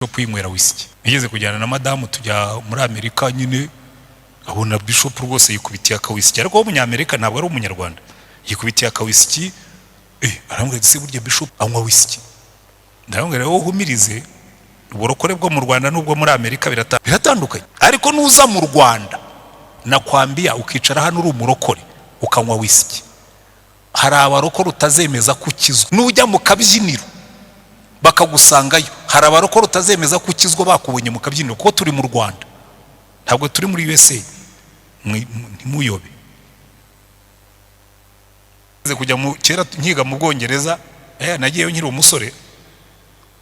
Bishop yinywera wisiki. Nigeze kujyana na madamu, tujya muri Amerika nyine, abona bishop rwose yikubitiye akawisiki, ariko w'Umunyamerika, ntabwo ari Umunyarwanda. Yikubitiye akawisiki, arambwira ati: "Se burya bishop anywa wisiki?" Ndamubwira: "Wowe uhumirize, uburokore bwo mu Rwanda n'ubwo muri Amerika biratandukanye. Ariko nuza mu Rwanda, nakwambia, ukicara hano uri umurokore ukanywa wisiki, hari abarokore utazemeza ko ukizwa. Nujya mu kabyiniro bakagusangayo, hari abarokore utazemeza ko ukizwa bakubonye mu kabyiniro, kuko turi mu Rwanda, ntabwo turi muri USA. Ntimuyobe." Kujya mu kera nkiga mu Bwongereza, nagiyeyo nkiri umusore.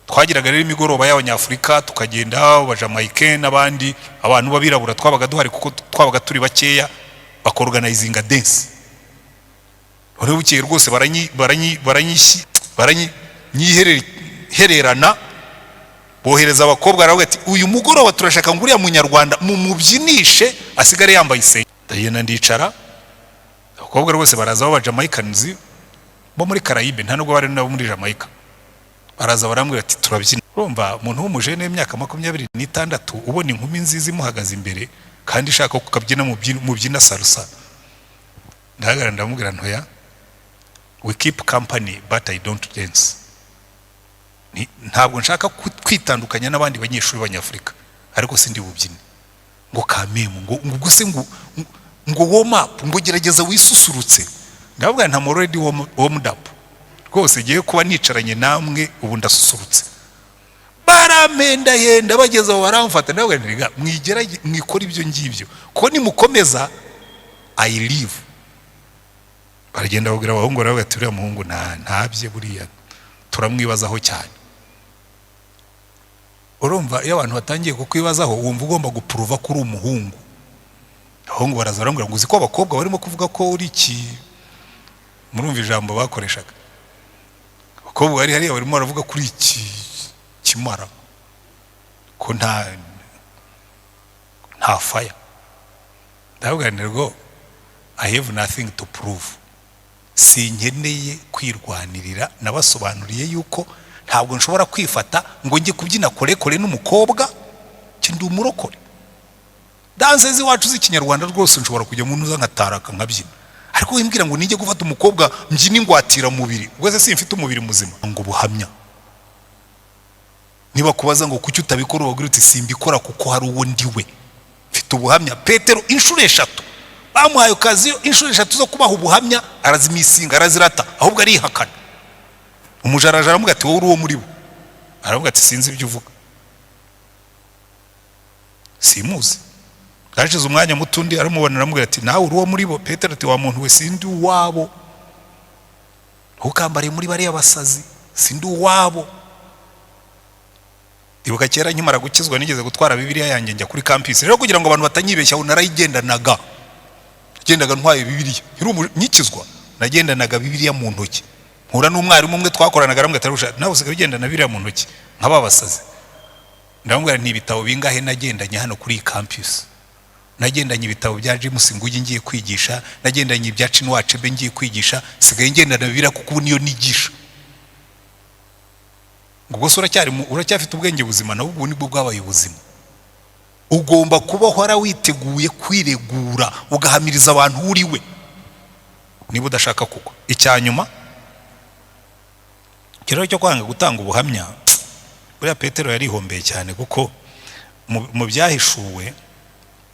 Twagiraga rero imigoroba y'Abanyafurika, tukagenda, Abajamaïque n'abandi, abantu b'abirabura twabaga duhari kuko twabaga turi bakeya, bakorganizinga dance. Noneho bukeye rwose baranyi baranyi baranyishyi baranyi nyihererana, bohereza abakobwa, baravuga ati: "Uyu mugoroba turashaka ngo uriya Munyarwanda mumubyinishe asigare yambaye isengeri." Ndagenda ndicara, abakobwa rwose baraza b'Abajamaïcans bo muri Karayibe, nta nubwo bari nabo muri Jamaica, baraza barambwira ati: "Turabyina." Urumva umuntu w'umujene w'imyaka 26 ubona inkumi nziza imuhagaze imbere kandi ishaka ko kabyina mubyina salsa. Ndahagarara, ndamubwira: "Ntoya, we keep company, but I don't dance. Ntabwo nshaka kwitandukanya n'abandi banyeshuri b'Abanyafurika, ariko sindi bubyine." Ngo kamemu, ngo ubwo se ngo warm up, ngo gerageza wisusurutse. Ndavuga nta already warmed up rwose, ngiye kuba nicaranye namwe, ubu ndasusurutse. Barampendahenda, bageze aho baramfata. Ndavuga nti: "Rega mwigerage mwikora ibyo ngibyo, kuko nimukomeza I leave." Baragenda babwira abahungu, baravuga ati: "Uriya muhungu ntabye, buriya turamwibazaho cyane." Urumva iyo abantu batangiye kukwibazaho, wumva ugomba guprova ko uri umuhungu. Abahungu baraza barambwira ngo: "Uzi ko abakobwa barimo kuvuga ko uri iki?" Murumva ijambo bakoreshaga. Abakobwa bari hariya barimo baravuga kuri iki kimara, ko nta faya. Ndavuga nti: "Rwo I have nothing to prove, sinkeneye kwirwanirira. Nabasobanuriye yuko ntabwo nshobora kwifata ngo njye kubyina korekore n'umukobwa, ndi umurokore. Danse z'iwacu z'Ikinyarwanda rwose nshobora kujya mu ntuza nkataraka nkabyina, ariko wimbwira ngo nijye gufata umukobwa mbyina ingwatira mubiri, ubwo se simfite umubiri muzima?" Ngo buhamya, niba kubaza ngo kuki utabikora, ubabwira uti: "Simbikora kuko hari uwo ndiwe, mfite ubuhamya." Petero inshuro eshatu bamuhaye occasion, inshuro eshatu zo kubaha ubuhamya, arazimisinga, arazirata, ahubwo arihakana. Umujaraja aramuga ati: "Wowe uri uwo muri bo." Aravuga ati: "Sinzi ibyo uvuga, simuzi." Hashize umwanya muto undi aramubona, aramubwira ati: "Nawe uri uwo muri bo." Petero ati: "Wa muntu we, sindi uwabo, ntukambariye muri bariya basazi, sindi uwabo." Ibuka kera nkimara gukizwa, nigeze gutwara Bibiliya yanjye njya kuri campus. Rero kugira ngo abantu batanyibeshyaho, narayigendanaga, nagendaga ntwaye Bibiliya. Nkikizwa nagendanaga Bibiliya mu ntoki. Mpura n'umwarimu umwe twakoranaga, aramubwira ati: "Arusha, nawe usigaye ugendana Bibiliya mu ntoki nk'aba basazi." Ndamubwira nti: "Ibitabo bingahe nagendanye hano kuri iyi campus? Nagendanye ibitabo bya James Ngugi ngiye kwigisha, nagendanye ibya Chinua Achebe ngiye kwigisha, sigaye ngendana Bibiliya kuko ubu niyo nigisha." Ngo ubwo se uracyari uracyafite ubwenge buzima? Nawe ubu nibwo bwabaye ubuzima. Ugomba kuba uhora witeguye kwiregura, ugahamiriza abantu uri we niba udashaka kugwa. Icya nyuma rero cyo kwanga gutanga ubuhamya, buriya Petero yarihombeye cyane, kuko mu Byahishuwe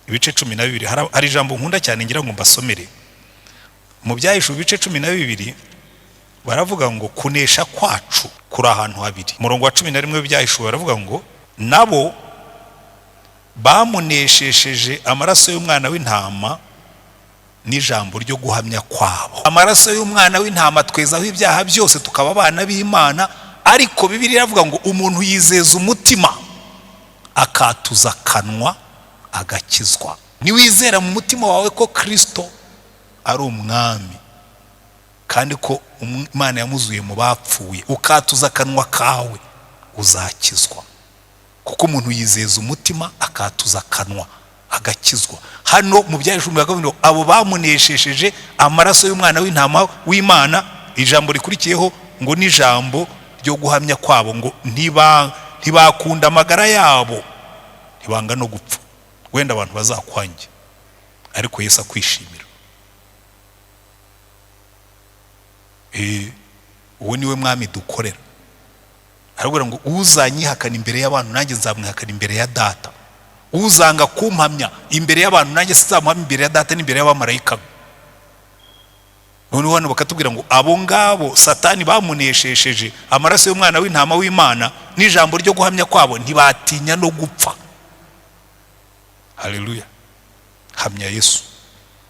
ibice 12 hari ijambo nkunda cyane ngira ngo mbasomere. Mu Byahishuwe ibice 12 baravuga ngo kunesha kwacu kuri ahantu habiri. Umurongo wa 11 w'Ibyahishuwe baravuga ngo: "Nabo bamuneshesheje amaraso y'Umwana w'Intama n'ijambo ryo guhamya kwabo." Amaraso y'Umwana w'Intama twezaho ibyaha byose, tukaba abana b'Imana. Ariko Bibiliya iravuga ngo umuntu yizeza umutima, akatuza akanwa, agakizwa. Niwizera mu mutima wawe ko Kirisito ari Umwami kandi ko Imana yamuzuye mu bapfuye, ukatuza akanwa kawe, uzakizwa, kuko umuntu yizeza umutima, akatuza akanwa, agakizwa. Hano mu Byahishuwe ngo abo bamuneshesheje amaraso y'Umwana w'Intama w'Imana, ijambo rikurikiyeho ngo n'ijambo ryo guhamya kwabo, ngo ntibakunda amagara yabo, ntibanga no gupfa. Wenda abantu bazakwange, ariko Yesu akwishimira. Uwo niwe mwami dukorera. Arabwira ngo uzanyihakana imbere y'abantu nanjye nzamwihakana imbere ya data, uzanga kumpamya imbere y'abantu nanjye sinzamuhamya imbere ya data n'imbere y'abamarayika. Noneho hano bakatubwira ngo abo ngabo Satani bamuneshesheje amaraso y'umwana w'intama w'Imana n'ijambo ryo guhamya kwabo, ntibatinya no gupfa. Haleluya. Hamya Yesu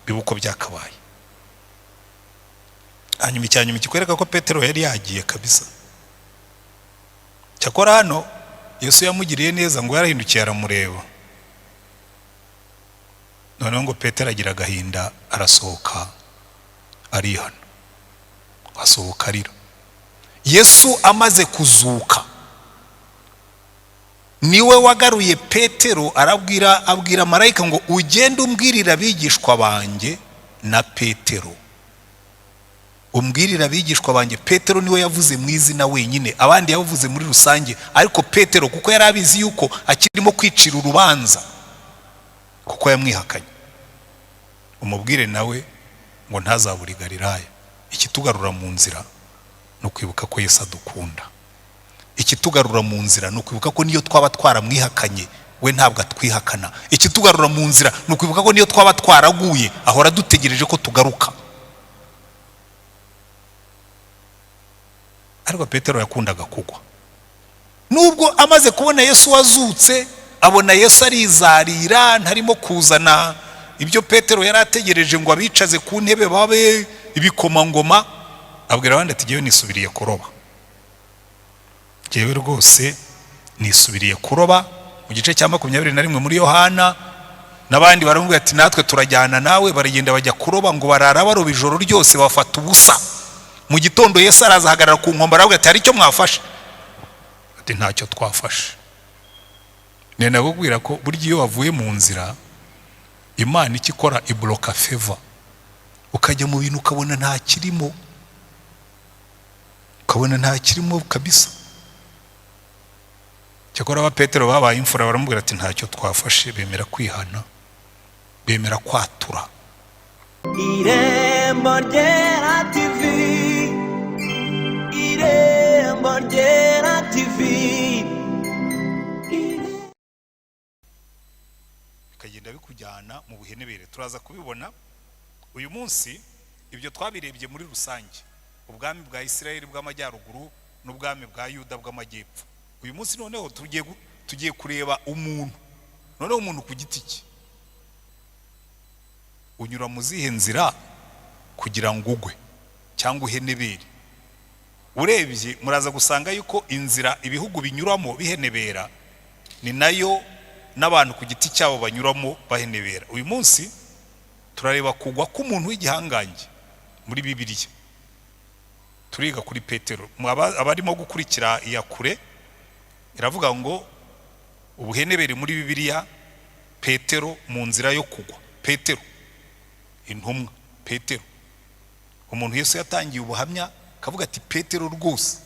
biba uko byakabaye. Hanyuma icyanyuma kikwereka ko Petero yari yagiye kabisa. Cyakora hano Yesu yamugiriye neza, ngo yarahindukiye aramureba. Noneho ngo Petero agira agahinda, arasohoka arihana, asohoka arira. Yesu amaze kuzuka niwe wagaruye Petero, arabwira, abwira marayika ngo ugende umbwirira abigishwa banjye na Petero. Umbwirira abigishwa banjye. Petero niwe yavuze mu izina wenyine, abandi yavuze muri rusange, ariko Petero kuko yari abizi yuko akirimo kwicira urubanza kuko yamwihakanye, umubwire nawe ngo ntazabure i Galilaya. Ikitugarura mu nzira ni ukwibuka ko Yesu adukunda. Ikitugarura mu nzira ni ukwibuka ko niyo twaba twaramwihakanye we ntabwo atwihakana. Ikitugarura mu nzira ni ukwibuka ko niyo twaba twaraguye ahora adutegereje ko tugaruka. Ariko Petero yakundaga kugwa. Nubwo amaze kubona Yesu wazutse, abona Yesu arizarira, ntarimo kuzana ibyo Petero yari ategereje ngo abicaze ku ntebe babe ibikomangoma, abwira abandi ati jyewe nisubiriye kuroba, jyewe rwose nisubiriye kuroba. Mu gice cya 21 muri Yohana, n'abandi baramubwira ati natwe turajyana nawe. Baragenda bajya kuroba, ngo barara baroba ijoro ryose bafata ubusa. Mu gitondo Yesu araza ahagarara ku nkombe, aravuga ati hari icyo mwafashe? Ati ntacyo twafashe. Nenda kukubwira ko burya iyo wavuye mu nzira, Imana icyo ikora ibloka favor, ukajya mu bintu ukabona nta kirimo, ukabona nta kirimo kabisa. Cyakora aba Petero babaye imfura, baramubwira ati ntacyo twafashe, bemera kwihana, bemera kwatura. Irembo Ryera TV, Irembo Ryera TV. Bikagenda bikujyana mu buhenebere. Turaza kubibona uyu munsi. Ibyo twabirebye muri rusange, ubwami bwa Isirayeli bw'amajyaruguru n'ubwami bwa Yuda bw'amajyepfo. Uyu munsi noneho tugiye kureba umuntu, noneho umuntu ku giti cye unyura mu zihe nzira kugira ngo ugwe cyangwa uhenebere. Urebye muraza gusanga yuko inzira ibihugu binyuramo bihenebera ni nayo n'abantu ku giti cyabo banyuramo bahenebera. Uyu munsi turareba kugwa k'umuntu w'igihangange muri Bibiliya. Turiga kuri Petero. Abarimo gukurikira iya kure, iravuga ngo ubuhenebere muri Bibiliya, Petero mu nzira yo kugwa. Petero intumwa, Petero umuntu Yesu yatangiye ubuhamya akavuga ati Petero rwose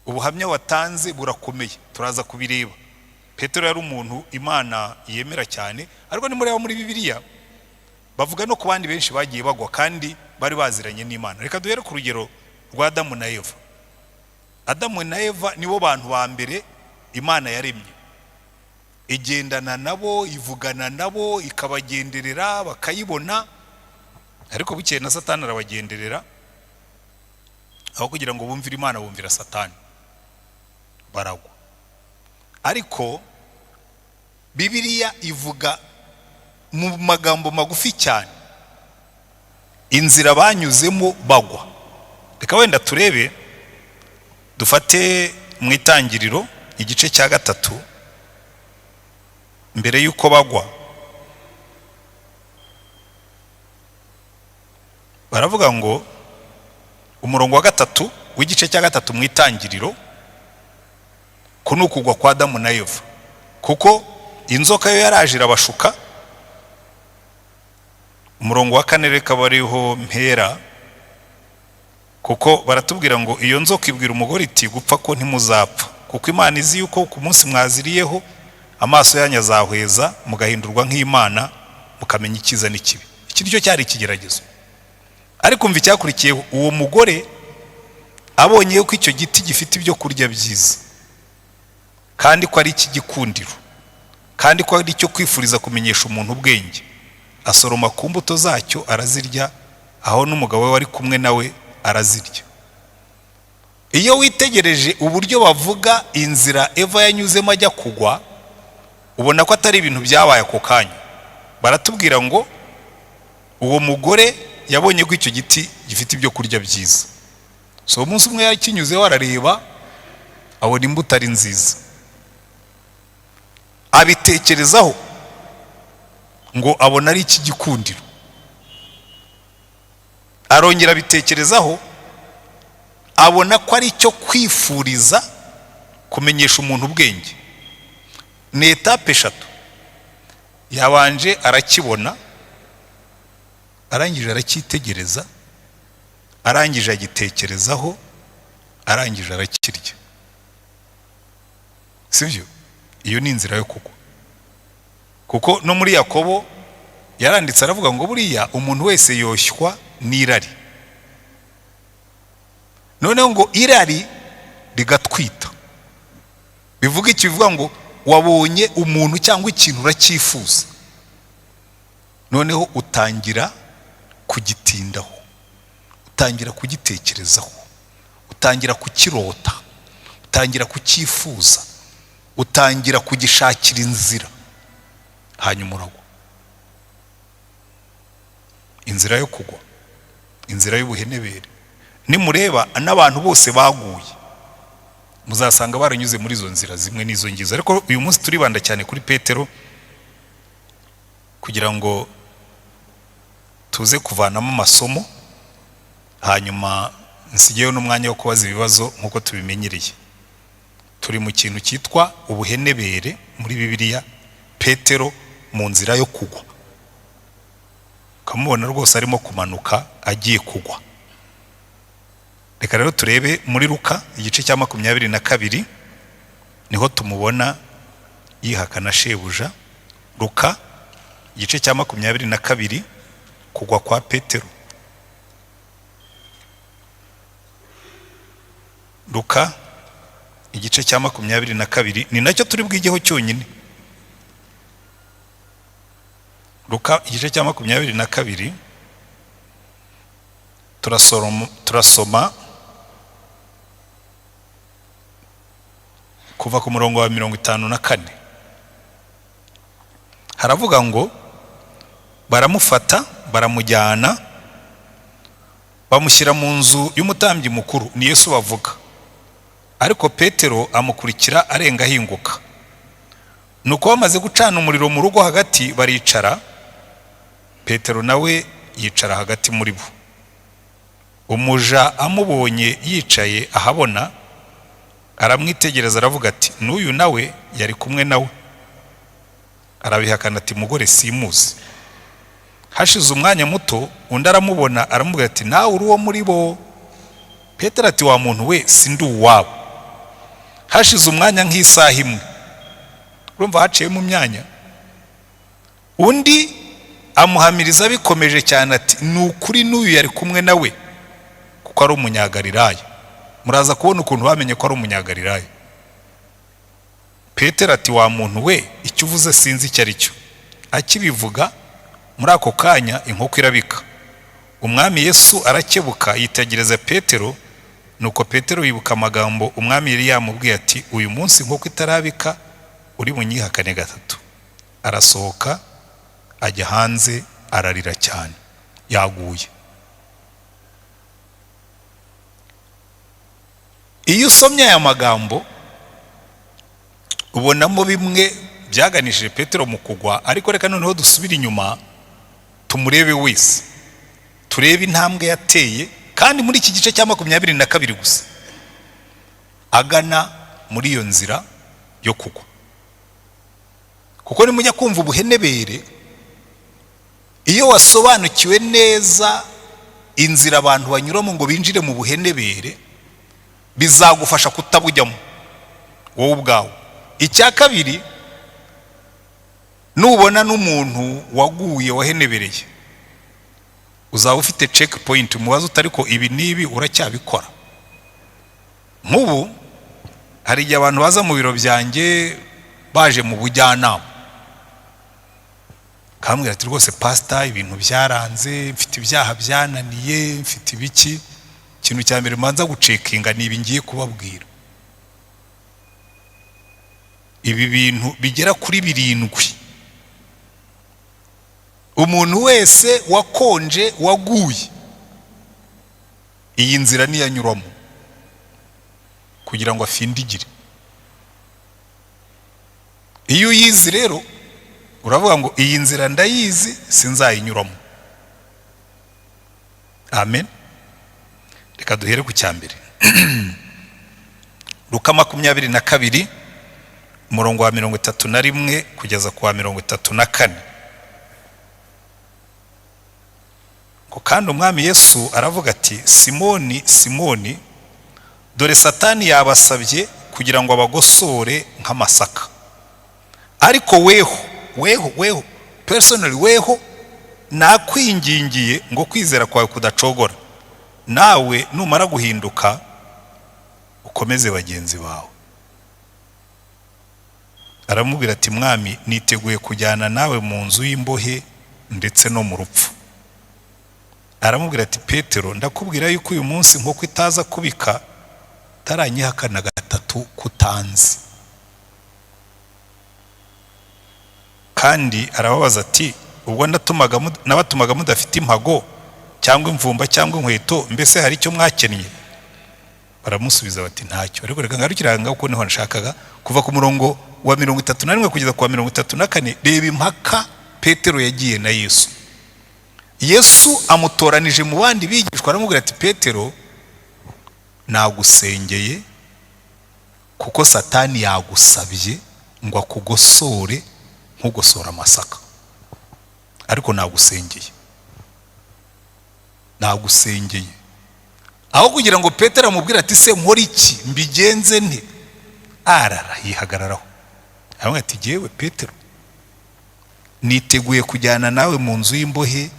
ubuhamya watanze burakomeye. Turaza kubireba. Petero yari umuntu Imana yemera cyane, ariko nimureba muri Bibiliya bavuga no ku bandi benshi bagiye bagwa kandi bari baziranye n'Imana. Reka duhere ku rugero rwa Adamu na Eva. Adamu na Eva nibo bantu ba mbere Imana yaremye, igendana nabo, ivugana nabo, ikabagenderera bakayibona. Ariko bukeye na Satani arabagenderera, aho kugira ngo bumvire Imana bumvira Satani, baragwa. Ariko Bibiliya ivuga mu magambo magufi cyane inzira banyuzemo bagwa. Reka wenda turebe, dufate mu Itangiriro igice cya 3 mbere y'uko bagwa. Baravuga ngo umurongo wa 3 w'igice cya 3 mu Itangiriro, ko ni ukugwa kwa Adamu na Eva, kuko inzoka yo yaraje irabashuka. Umurongo wa 4 reka bariho mpera, kuko baratubwira ngo iyo nzoka ibwira umugore iti gupfa ko ntimuzapfa. Kuko Imana izi yuko ku munsi mwaziriyeho amaso yanyu azahweza, mugahindurwa nk'Imana, mukamenya icyiza n'ikibi. Iki nicyo cyari ikigeragezo. Ariko umva icyakurikiyeho: uwo mugore abonye yuko icyo giti gifite ibyo kurya byiza, kandi ko ari icy'igikundiro, kandi ko ari icyo kwifuriza kumenyesha umuntu ubwenge, asoroma ku mbuto zacyo arazirya, aho n'umugabo we wari kumwe nawe arazirya. Iyo witegereje uburyo bavuga inzira Eva yanyuzemo ajya kugwa, ubona ko atari ibintu byabaye ako kanya. Baratubwira ngo uwo mugore yabonye ko icyo giti gifite ibyo kurya byiza. So umunsi umwe yakinyuzeho arareba, abona imbuto ari nziza, abitekerezaho ngo abona ari icy'igikundiro, arongera abitekerezaho, abona ko ari icyo kwifuriza kumenyesha umuntu ubwenge. Ni étapes eshatu. Yabanje arakibona, arangije aracyitegereza, arangije agitekerezaho, arangije arakirya. Sibyo? Iyo ni inzira yo kugwa. Kuko no muri Yakobo yaranditse aravuga ngo buriya umuntu wese yoshywa n'irari, noneho ngo irari rigatwita. Bivuga iki? Bivuga ngo wabonye umuntu cyangwa ikintu uracyifuza, noneho utangira kugitindaho, utangira kugitekerezaho, utangira kukirota, utangira kucyifuza, utangira kugishakira inzira, hanyuma uragwa. Inzira yo kugwa, inzira y'ubuhenebere. Nimureba n'abantu bose baguye, muzasanga baranyuze muri izo nzira zimwe n'izo ngizo. Ariko uyu munsi turibanda cyane kuri Petero kugira ngo tuze kuvanamo amasomo, hanyuma nsigeyo n'umwanya wo kubaza ibibazo nk'uko tubimenyereye. Turi mu kintu cyitwa ubuhenebere muri Bibiliya. Petero mu nzira yo kugwa, ukamubona rwose arimo kumanuka agiye kugwa. Reka rero turebe muri Luka igice cya 22, niho tumubona yihakana shebuja. Luka igice cya 22, kugwa kwa Petero. Luka igice cya 22 ni nacyo turi bwigeho cyonyine. Luka igice cya 22, turasoma kuva ku murongo wa 54. Haravuga ngo baramufata baramujyana, bamushyira mu nzu y'umutambyi mukuru, ni Yesu bavuga. Ariko Petero amukurikira arenga ahinguka. Nuko bamaze gucana umuriro mu rugo hagati baricara, Petero nawe yicara hagati muri bo. Umuja amubonye yicaye ahabona, aramwitegereza aravuga ati n'uyu nawe yari kumwe nawe. Arabihakana ati mugore simuzi. Hashize umwanya muto undi aramubona aramubwira ati nawe uri uwo muri bo. Petero ati wa muntu we sindi uwabo. Hashize umwanya nk'isaha imwe, urumva haciyemo imyanya, undi amuhamiriza bikomeje cyane ati ni ukuri n'uyu yari kumwe nawe kuko ari Umunyagalilaya. Muraza kubona ukuntu bamenye ko ari Umunyagalilaya. Petero ati wa muntu we icyo uvuze sinzi icyo ari cyo. Akibivuga muri ako kanya inkoko irabika. Umwami Yesu arakebuka yitegereza Petero. Nuko Petero yibuka amagambo umwami yari yamubwiye ati uyu munsi inkoko itarabika uri bunyihakane gatatu. Arasohoka ajya hanze ararira cyane, yaguye. Iyo usomye aya magambo ubonamo bimwe byaganishije Petero mu kugwa. Ariko reka noneho dusubire inyuma tumurebe wese, turebe intambwe yateye, kandi muri iki gice cya 22 gusa agana muri iyo nzira yo kugwa. Kuko nimujya kumva ubuhenebere, iyo wasobanukiwe neza inzira abantu banyuramo ngo binjire mu buhenebere, bizagufasha kutabujyamo. Wowe ubwawe. Icya kabiri, nubona n'umuntu waguye, wahenebereye, uzaba ufite check point, umubaze uti: "Ariko ibi n'ibi uracyabikora?" Nk'ubu hari igihe abantu baza mu biro byanjye baje mu bujyanama, kambwira ati: "Rwose pasita, ibintu byaranze, mfite ibyaha byananiye, mfite ibiki." Ikintu cya mbere mbanza gucheckinga ni ibi ngiye kubabwira, ibi bintu bigera kuri birindwi. Umuntu wese wakonje, waguye, iyi nzira niyo anyuramo kugira ngo afindigire. Iyo uyizi rero, uravuga ngo: "Iyi nzira ndayizi, sinzayinyuramo." Amen. Reka duhere ku cya mbere, Luka 22, umurongo wa 31 kugeza ku wa 34. Ngo: "Kandi Umwami Yesu aravuga ati: 'Simoni, Simoni, dore Satani yabasabye kugira ngo abagosore nk'amasaka. Ariko weho, weho, weho personally, weho nakwingingiye ngo kwizera kwawe kudacogora. Nawe numara guhinduka, ukomeze bagenzi bawe.' Aramubwira ati: 'Mwami, niteguye kujyana nawe mu nzu y'imbohe ndetse no mu rupfu.' Aramubwira ati: 'Petero, ndakubwira yuko uyu munsi nk'uko itaza kubika, utaranyihakana gatatu kutanzi.' Kandi arababaza ati: 'Ubwo nabatumaga mudafite impago cyangwa imvumba cyangwa inkweto, mbese hari icyo mwakennye?' Baramusubiza bati: 'Ntacyo.'" Ariko reka ngarukire aha ngaho, kuko niho nashakaga kuva ku murongo wa 31 kugeza ku wa 34. Reba impaka Petero yagiye na Yesu. Yesu amutoranije mu bandi bigishwa, aramubwira ati: "Petero, nagusengeye kuko Satani yagusabye ngo akugosore nk'ugosora amasaka, ariko nagusengeye, nagusengeye." Aho kugira ngo Petero amubwire ati: "Se nkore iki, mbigenze nte?" Arara yihagararaho, aramubwira ati: "Jyewe Petero niteguye kujyana nawe mu nzu y'imbohe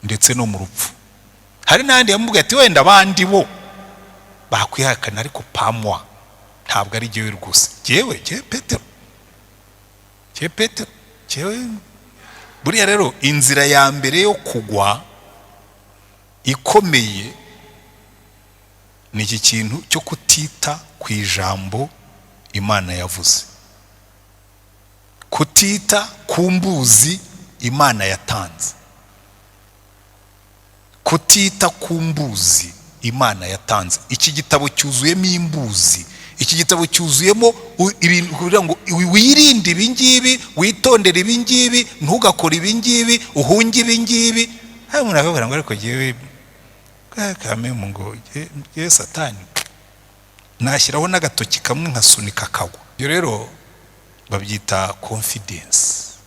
ndetse no mu rupfu." Hari n'ahandi yamubwiye ati: "Wenda abandi bo bakwihakana, ariko pas moi, ntabwo ari jyewe rwose, jyewe, jyewe Petero, jyewe Petero, jyewe." Buriya rero inzira ya mbere yo kugwa ikomeye ni iki kintu cyo kutita ku ijambo Imana yavuze, kutita ku mbuzi Imana yatanze, kutita ku mbuzi Imana yatanze. Iki gitabo cyuzuyemo imbuzi, iki gitabo cyuzuyemo ibintu kugira ngo wirinde ibi ngibi, witondere ibi ngibi, ntugakore ibi ngibi, uhunge ibi ngibi. Hari umuntu akabwira ngo: "Ariko jyewe kamemu, ngo jyewe Satani nashyiraho n'agatoki kamwe nkasunika akagwa." Ibyo rero babyita confidence,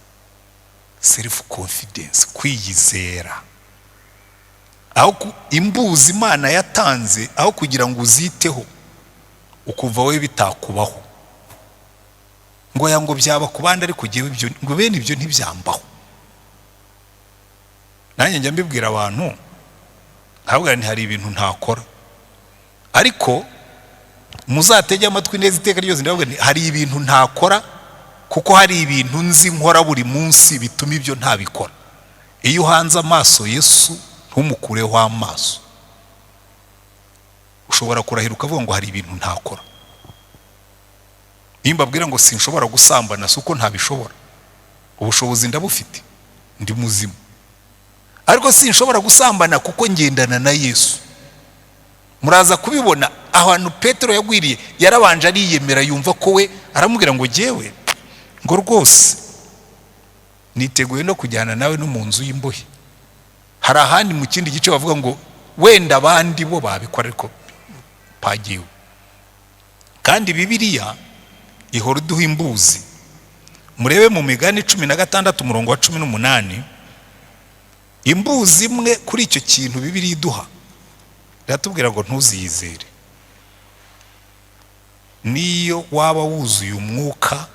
self confidence, kwiyizera. Aho imbuzi Imana yatanze, aho kugira ngo uziteho, ukumva wowe bitakubaho, ngo ya ngo byaba ku bandi, ariko jyewe ibyo, ngo bene ibyo ntibyambaho. Nanjye njya mbibwira abantu, ntabwo nti hari ibintu ntakora, ariko muzatege amatwi neza iteka ryose. Ndavuga nti hari ibintu ntakora kuko hari ibintu nzi nkora buri munsi bituma ibyo ntabikora. Iyo uhanze amaso Yesu, ntumukureho amaso, ushobora kurahira ukavuga ngo hari ibintu ntakora. Iyo mbabwira ngo sinshobora gusambana, si uko ntabishobora, ubushobozi ndabufite, ndi muzima, ariko sinshobora gusambana kuko ngendana na Yesu. Muraza kubibona ahantu Petero yagwiriye. Yarabanje ariyemera, yumva ko we, aramubwira ngo: "Jyewe ngo rwose niteguye no kujyana nawe no mu nzu y'imbohe." Hari ahandi mu kindi gice bavuga ngo wenda abandi bo babikora, ariko pagiwe. Kandi Bibiliya ihora iduha imbuzi. Murebe mu Migani 16, umurongo wa 18, imbuzi imwe kuri icyo kintu Bibiliya iduha iratubwira ngo ntuziyizere. Niyo waba wuzuye umwuka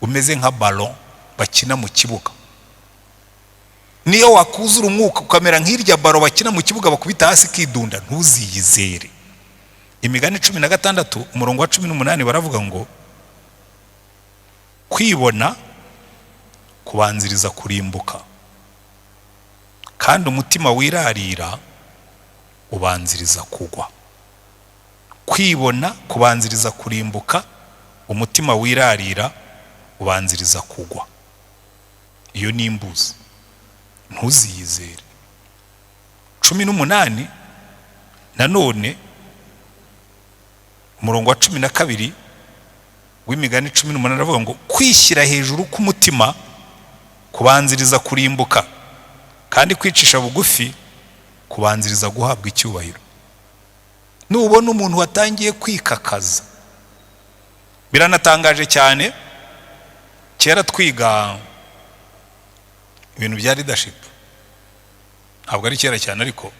umeze nka ballon bakina mu kibuga, niyo wakuzura umwuka ukamera nk'irya ballon bakina mu kibuga bakubita hasi ikidunda, ntuziyizere. Imigani 16 umurongo wa 18 baravuga ngo: "Kwibona kubanziriza kurimbuka, kandi umutima wirarira ubanziriza kugwa." Kwibona kubanziriza kurimbuka, umutima wirarira ubanziriza kugwa. Iyo ni imbuzi, ntuziyizere. 18 nanone umurongo wa 12 w'Imigani 18 aravuga ngo: "Kwishyira hejuru k'umutima kubanziriza kurimbuka, kandi kwicisha bugufi kubanziriza guhabwa icyubahiro." Nubona umuntu watangiye kwikakaza, biranatangaje cyane. Kera twiga ibintu bya leadership, ntabwo ari kera cyane ariko,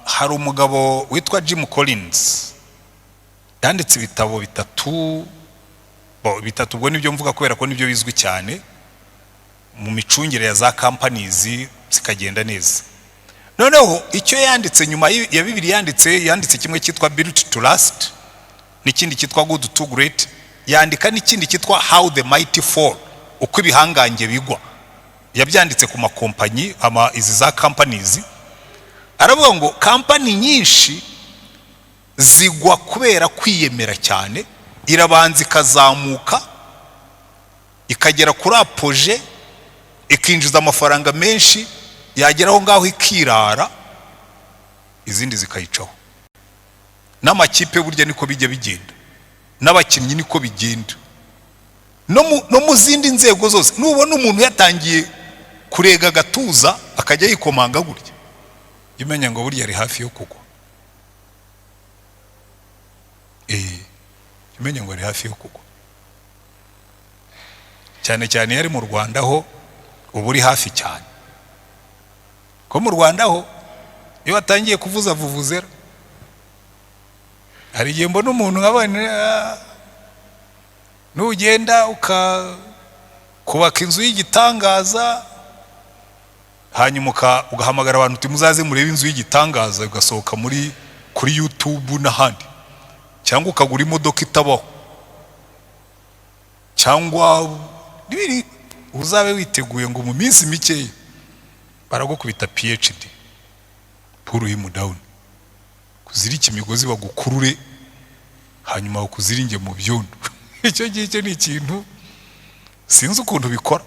hari umugabo witwa Jim Collins yanditse ibitabo bitatu. Bo, bitatu ubwo nibyo mvuga kubera ko nibyo bizwi cyane mu micungire ya za companies zikagenda neza. Noneho icyo yanditse nyuma ya bibiri yanditse kimwe cyitwa Built to Last, n'ikindi cyitwa Good to Great, yandika n'ikindi cyitwa How the Mighty Fall, uko ibihangange bigwa. Yabyanditse ku makompanyi ama izi za companies. Aravuga ngo kampani nyinshi zigwa kubera kwiyemera cyane. Irabanza ikazamuka ikagera kuri apogée, ikinjiza amafaranga menshi, yagera aho ngaho ikirara, izindi zikayicaho. N'amakipe burya niko bijya bigenda, n'abakinnyi niko bigenda, no mu zindi nzego zose. Nubona umuntu yatangiye kurega agatuza, akajya yikomanga gutya, jya umenya ngo burya ari hafi yo kugwa. Jya umenya ngo ari hafi yo kugwa, cyane cyane iyo ari mu Rwanda ho uba uri hafi cyane, ko mu Rwanda ho iyo watangiye kuvuza vuvuzera, hari igihe mbona umuntu nkabona nugenda ukubaka inzu y'igitangaza, hanyuma ugahamagara abantu uti: "Muzaze murebe inzu y'igitangaza", ugasohoka muri kuri YouTube n'ahandi, cyangwa ukagura imodoka itabaho, cyangwa n'ibindi, uzabe witeguye ngo mu minsi mikeya baragukubita PhD, pull him down, kuzirika imigozi bagukurure, hanyuma bakuziringe mu byondo. Icyo ngicyo ni ikintu sinzi ukuntu bikora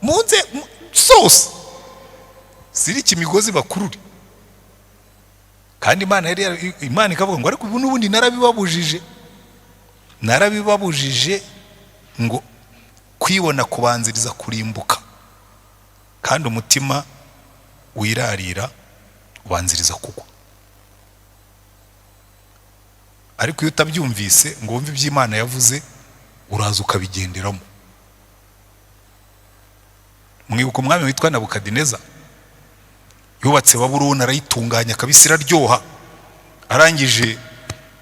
mu nze zose, zirika imigozi bakurure. Kandi Imana ikavuga ngo: "Ariko ubu n'ubundi narabibabujije, narabibabujije ngo kwibona kubanziriza kurimbuka, kandi umutima wirarira ubanziriza kugwa." Ariko iyo utabyumvise ngo wumve ibyo Imana yavuze, uraza ukabigenderamo. Mwibuka umwami witwa Nabukadineza? Yubatse Babuloni, arayitunganya kabisa, iraryoha. Arangije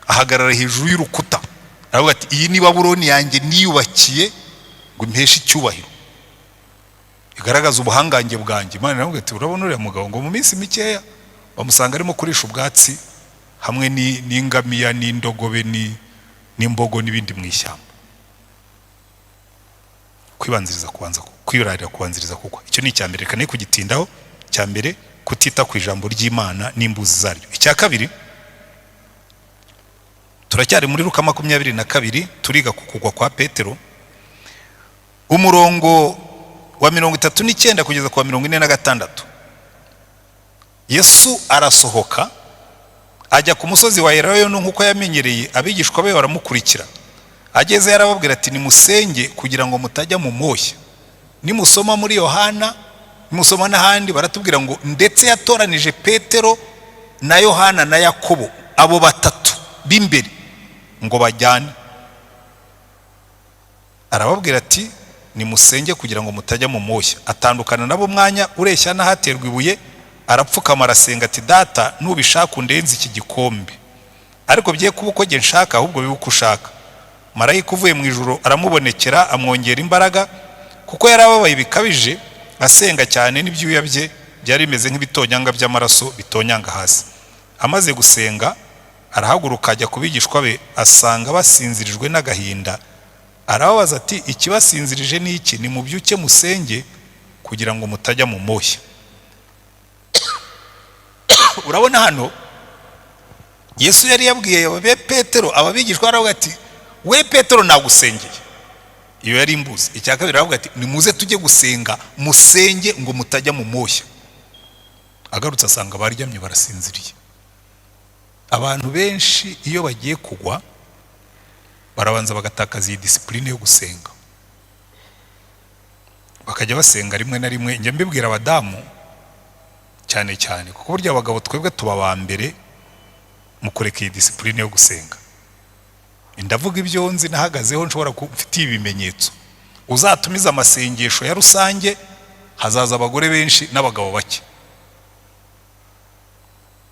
ahagarara hejuru y'urukuta, aravuga ati: "Iyi ni Babuloni yanjye niyubakiye ngo impeshe icyubahiro, igaragaza ubuhangange bwanjye." Imana iravuga ati: "Urabona uriya mugabo?" Ngo mu minsi mikeya bamusanga arimo kurisha ubwatsi hamwe n'ingamiya n'indogobe n'imbogo n'ibindi mu ishyamba. Kwibanziriza kubanza, kwirarira kubanziriza kugwa. Icyo ni icya mbere, reka ne kugitindaho. Icya mbere, kutita ku ijambo ry'Imana n'imbuzi zaryo. Icya kabiri, turacyari muri Luka 22, turiga ku kugwa kwa Petero, umurongo wa 39 kugeza ku wa 46. Yesu arasohoka ajya ku musozi wa Elayono nk'uko yamenyereye, abigishwa be baramukurikira. Ageze yarababwira ati: "Nimusenge kugira ngo mutajya mu moshya." Nimusoma muri Yohana, nimusoma n'ahandi, baratubwira ngo ndetse yatoranije Petero na Yohana na Yakobo, abo batatu b'imbere, ngo bajyane. Arababwira ati: "Nimusenge kugira ngo mutajya mu moshya." Atandukana nabo umwanya ureshya n'ahaterwa ibuye, arapfukama, arasenga ati: "Data, nubishaka undenze iki gikombe, Ariko bye kuba uko njye nshaka, ahubwo bibe uko ushaka." Marayika uvuye mu ijuru aramubonekera, amwongera imbaraga, kuko yari ababaye bikabije, asenga cyane, n'ibyuya bye byari bimeze nk'ibitonyanga by'amaraso bitonyanga hasi. Amaze gusenga, arahaguruka, ajya ku bigishwa be, asanga basinzirijwe n'agahinda. Arababaza ati: "Ikibasinzirije ni iki? Nimubyuke musenge kugira ngo mutajya mu moshya." Urabona hano Yesu yari yabwiye abe Petero, aba bigishwa, aravuga ati: "We Petero, nagusengeye." Iyo yari imbuzi. Icya kabiri, aravuga ati: "Nimuze tujye gusenga, musenge ngo mutajya mu moshya." Agarutse, asanga baryamye, barasinziriye. Abantu benshi iyo bagiye kugwa, barabanza bagatakaza iyi discipline yo gusenga, bakajya basenga rimwe na rimwe. Njya mbibwira abadamu cyane cyane, kuko burya abagabo twebwe tuba aba mbere mu kureka iyi discipline yo gusenga. Ndavuga ibyo nzi, nahagazeho, nshobora mfitiye ibimenyetso. Uzatumiza amasengesho ya rusange, hazaza abagore benshi n'abagabo bake.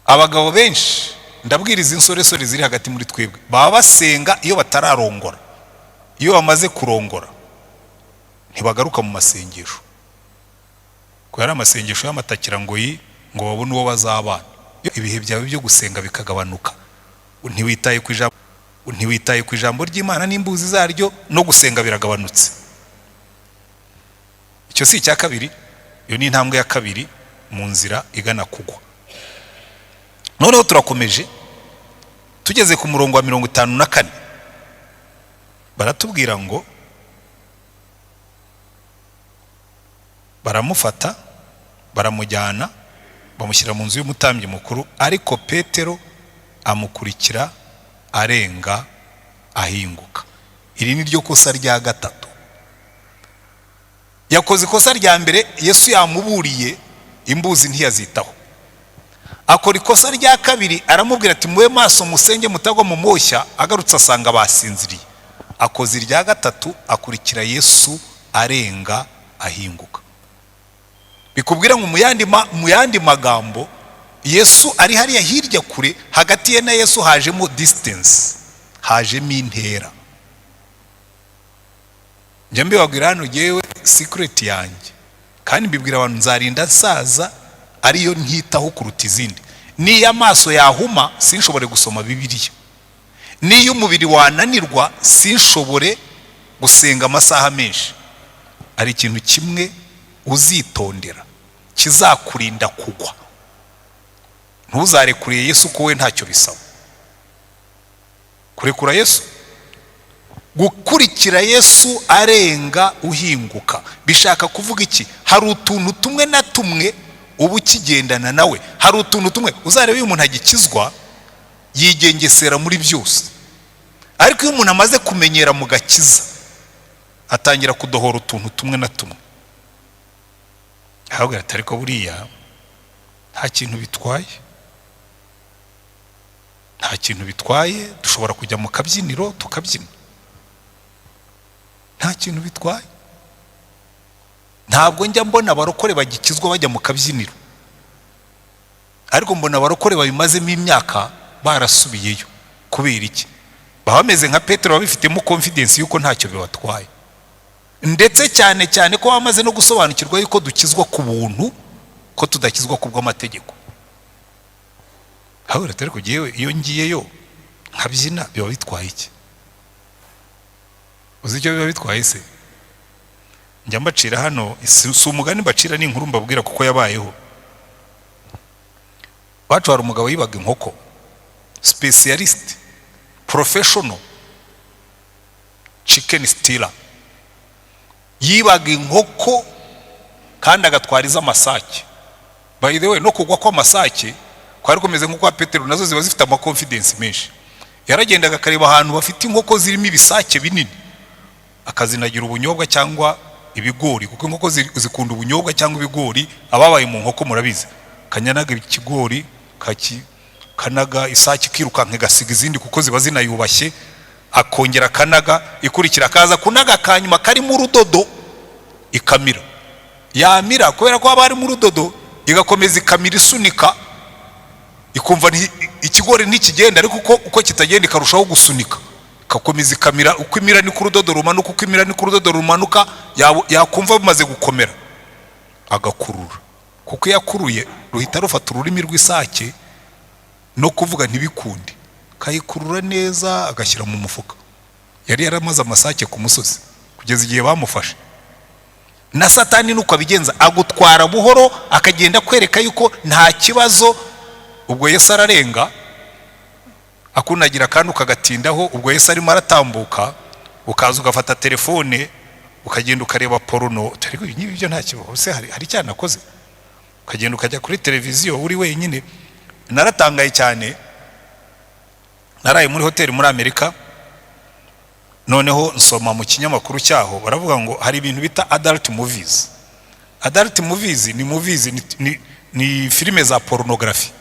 Abagabo benshi, ndabwiriza insoresore ziri hagati muri twebwe, baba basenga iyo batararongora. Iyo bamaze kurongora, ntibagaruka mu masengesho, kubera amasengesho y'amatakirangoyi ngo babone uwo bazabana. Ibihe byawe byo gusenga bikagabanuka, ntiwitaye ku ijambo ry'Imana n'imbuzi zaryo, no gusenga biragabanutse. Icyo si icya kabiri? Iyo ni intambwe ya kabiri mu nzira igana kugwa. Noneho turakomeje, tugeze ku murongo wa 54, baratubwira ngo baramufata, baramujyana, bamushyira mu nzu y'umutambyi mukuru, ariko Petero amukurikira arenga ahinguka. Iri ni ryo kosa rya gatatu yakoze. Ikosa rya mbere, Yesu yamuburiye, imbuzi ntiyazitaho. Akora ikosa rya kabiri, aramubwira ati: "Mube maso, musenge mutagwa mu moshya." Agarutse, asanga basinziriye. Akoze irya gatatu, akurikira Yesu arenga ahinguka. Bikubwira ngo mu yandi magambo, Yesu ari hariya hirya kure, hagati ye na Yesu hajemo distance, hajemo intera. Njya mbibabwira hano, ngewe secret yanjye, kandi mbibwira abantu, nzarinda nsaza ariyo ntitaho kuruta izindi. Niyo amaso yahuma sinshobore gusoma Bibiliya, niyo umubiri wananirwa sinshobore gusenga amasaha menshi, hari ikintu kimwe uzitondera kizakurinda kugwa: ntuzarekure Yesu, ko we ntacyo bisaba kurekura Yesu. Gukurikira Yesu arenga uhinguka bishaka kuvuga iki? Hari utuntu tumwe na tumwe uba ukigendana nawe. Hari utuntu tumwe uzareba, iyo umuntu agikizwa yigengesera muri byose, ariko iyo umuntu amaze kumenyera mu gakiza, atangira kudohora utuntu tumwe na tumwe. Ahubwo ati: "Ariko buriya nta kintu bitwaye, nta kintu bitwaye, dushobora kujya mu kabyiniro tukabyina, nta kintu bitwaye." Ntabwo njya mbona abarokore bagikizwa bajya mu kabyiniro, ariko mbona abarokore babimazemo imyaka barasubiyeyo. Kubera iki? Baba bameze nka Petero, babifitemo confidence yuko ntacyo bibatwaye, ndetse cyane cyane ko bamaze no gusobanukirwa yuko dukizwa ku buntu, ko tudakizwa ku bw'amategeko. Aho ariko jyewe iyo ngiyeyo nkabyina, biba bitwaye iki? Uzi icyo biba bitwaye se? Njya mbacira hano, si umugani mbacira, ni inkuru mbabwira kuko yabayeho. Iwacu hari umugabo yibaga inkoko, specialist, professional chicken stealer. Yibaga inkoko kandi agatwara iz'amasake. By the way, no kugwa kw'amasake kwari kumeze nk'ukwa Petero, nazo ziba zifite ama confidence menshi. Yaragendaga akareba ahantu bafite inkoko zirimo ibisake binini, akazinagira ubunyobwa cyangwa ibigori, kuko inkoko zikunda ubunyobwa cyangwa ibigori. Ababaye mu nkoko murabizi. Kanyanaga ikigori, kanaga isake, ikirukanka igasiga izindi kuko ziba zinayubashye. Akongera akanaga ikurikira, akaza kunaga akanyuma karimo urudodo, ikamira. Yamira, kubera ko haba harimo urudodo, igakomeza ikamira isunika. Ikumva ikigori ntikigenda, ariko uko kitagenda ikarushaho gusunika, ikakomeza ikamira. Uko imira niko urudodo rumanuka, uko imira niko urudodo rumanuka. Yakumva bimaze gukomera agakurura, kuko iyo akuruye ruhita rufata ururimi rw'isake no kuvuga ntibikunde. Akayikurura neza, agashyira mu mufuka. Yari yaramaze amasake ku musozi kugeza igihe bamufashe. Na Satani nuko abigenza, agutwara buhoro, akagenda akwereka yuko nta kibazo. Ubwo Yesu ararenga, akunagira kandi ukagatindaho. Ubwo Yesu arimo aratambuka, ukaza ugafata telefone, ukagenda ukareba porno. Ariko ibi ngibi byo nta kibazo se? Hari icyaha nakoze? Ukagenda ukajya kuri televiziyo uri wenyine. Naratangaye cyane. Naraye muri hoteli muri Amerika, noneho nsoma mu kinyamakuru cyaho, baravuga ngo hari ibintu bita adult movies. Adult movies ni movies, ni filime za pornography.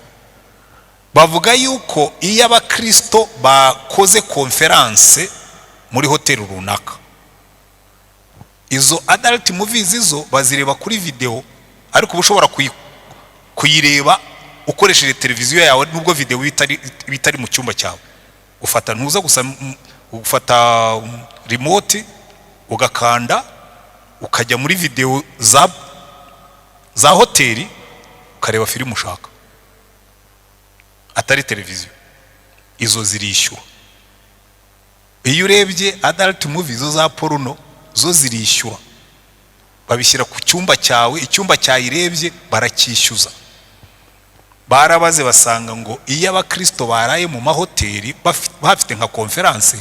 Bavuga yuko iyo abakristo bakoze conférence muri hoteli runaka, izo adult movies zo bazireba kuri video, ariko uba ushobora kuyireba ukoresheje televiziyo yawe, nubwo video iba itari mu cyumba cyawe. Ufata ntuza gusa, ufata remote, ugakanda, ukajya muri video za hoteli, ukareba filime ushaka, atari televiziyo. Izo zirishyura. Iyo urebye adult movies zo za porno, zo zirishyura. Babishyira ku cyumba cyawe, icyumba cyayirebye baracyishyuza. Barabaze basanga ngo iyo abakristo baraye mu mahoteli bafite nka conférence,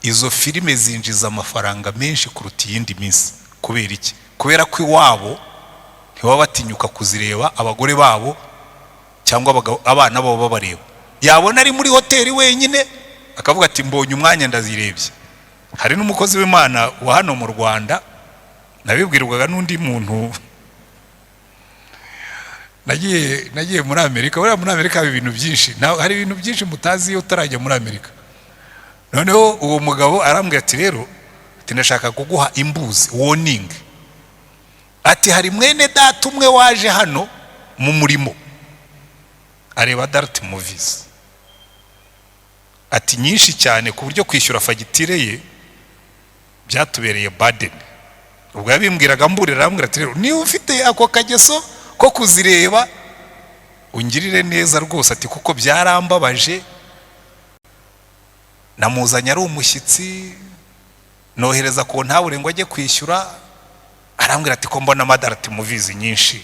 izo filime zinjiza amafaranga menshi kuruta iyindi minsi. Kubera iki? Kubera ko iwabo ntibaba batinyuka kuzireba, abagore babo cyangwa abana babo babareba. Yabona ari muri hoteli wenyine, akavuga ati: "Mbonye umwanya, ndazirebye." Hari n'umukozi w'Imana wa hano mu Rwanda, nabibwirwaga n'undi muntu. Nagiye muri Amerika. Buriya muri Amerika haba ibintu byinshi. Hari ibintu byinshi mutazi iyo utarajya muri Amerika. Noneho uwo mugabo arambwira ati: "Rero," ati, "ndashaka kuguha imbuzi, warning." Ati: "Hari mwene data umwe waje hano mu murimo, areba adult movies," ati, "nyinshi cyane, ku buryo kwishyura fagitire ye byatubereye burden." Ubwo yabimbwiraga mburira, arambwira ati: "Rero niba ufite ako kageso ko kuzireba, ungirire neza rwose," ati, "kuko byarambabaje. Namuzanye ari umushyitsi, nohereza ku ntabure ngo ajye kwishyura, arambwira ati: 'Ko mbona adult movies nyinshi,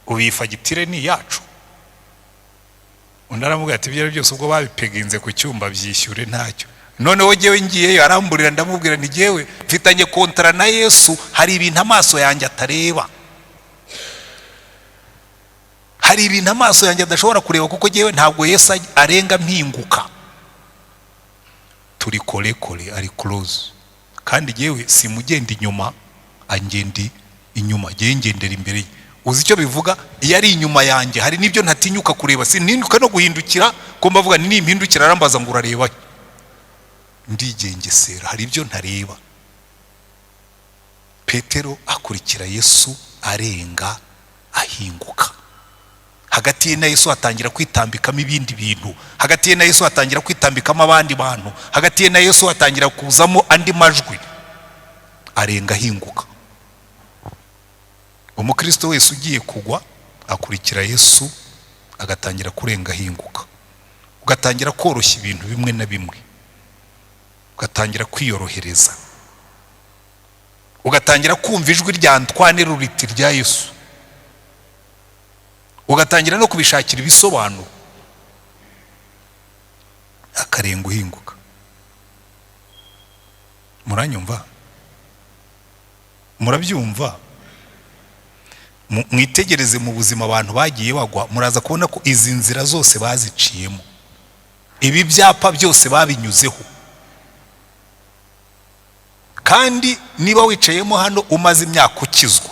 ubu iyi fagitire ni iyacu?' Undi aramubwira ati: 'Ibyo ari byose, ubwo babipeginze ku cyumba, byishyure ntacyo.' Noneho jyewe ngiyeyo, aramburira, ndamubwira nti: 'Jyewe mfitanye contrat na Yesu. Hari ibintu amaso yanjye atareba, hari ibintu amaso yanjye adashobora kureba, kuko jyewe ntabwo Yesu arenga mpinguka. Turi collé collé, ari close, kandi jyewe simugenda inyuma, angenda inyuma, jyewe ngendera imbere ye.' Uzi icyo bivuga? Iyo ari inyuma yanjye, hari n'ibyo ntatinyuka kureba, sintinyuka no guhindukira, ko mbavuga ni nimpindukira arambaza ngo: 'Urareba?' Ndigengesera, hari ibyo ntareba." Petero akurikira Yesu arenga ahinguka. Hagati ye na Yesu hatangira kwitambikamo ibindi bintu, hagati ye na Yesu hatangira kwitambikamo abandi bantu, hagati ye na Yesu hatangira kuzamo andi majwi. Arenga ahinguka. Umukristo wese ugiye kugwa akurikira Yesu, agatangira kurenga ahinguka. Ugatangira koroshya ibintu bimwe na bimwe, ugatangira kwiyorohereza, ugatangira kumva ijwi rya Ntwane ruriti rya Yesu, ugatangira no kubishakira ibisobanuro. Akarenga uhinguka. Muranyumva? Murabyumva? Mwitegereze mu buzima abantu bagiye bagwa, muraza kubona ko izi nzira zose baziciyemo, ibi byapa byose babinyuzeho. Kandi niba wicayemo hano umaze imyaka ukizwa,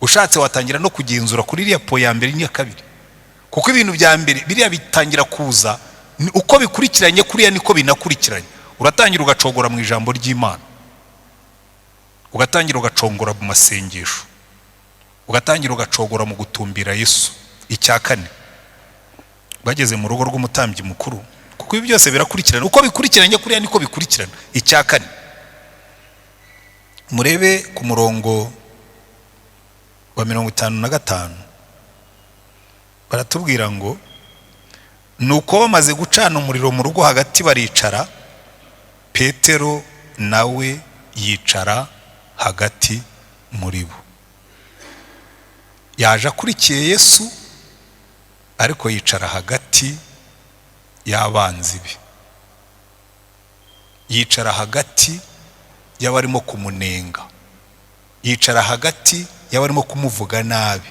ushatse watangira no kugenzura kuri iriya point ya mbere n'iya kabiri, kuko ibintu bya mbere biriya bitangira kuza uko bikurikiranye kuriya niko binakurikiranye. Uratangira ugacogora mu ijambo ry'Imana, ugatangira ugacongora mu masengesho, ugatangira ugacogora mu gutumbira Yesu. Icya kane Bageze mu rugo rw'umutambyi mukuru, kuko ibi byose birakurikirana, uko bikurikiranye kuriya niko bikurikirana. Icya kane, murebe ku murongo wa 55, baratubwira ngo: "Nuko bamaze gucana umuriro mu rugo hagati, baricara, Petero nawe yicara hagati muri bo." Yaje akurikiye Yesu, ariko yicara hagati y'abanzi be, yicara hagati y'abarimo kumunenga, yicara hagati y'abarimo kumuvuga nabi.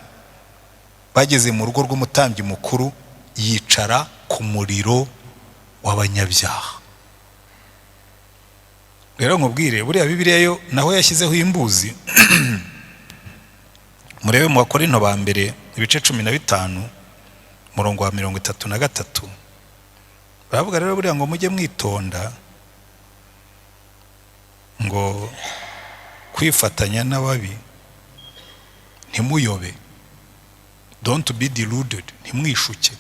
Bageze mu rugo rw'umutambyi mukuru, yicara ku muriro w'abanyabyaha. Rero nkubwire, buriya Bibiliya yo naho yashyizeho imbuzi. Murebe mu Bakorinto ba mbere, ibice 15, umurongo wa 33, baravuga rero buriya ngo mujye mwitonda ngo kwifatanya n'ababi, ntimuyobe, don't be deluded, ntimwishuke.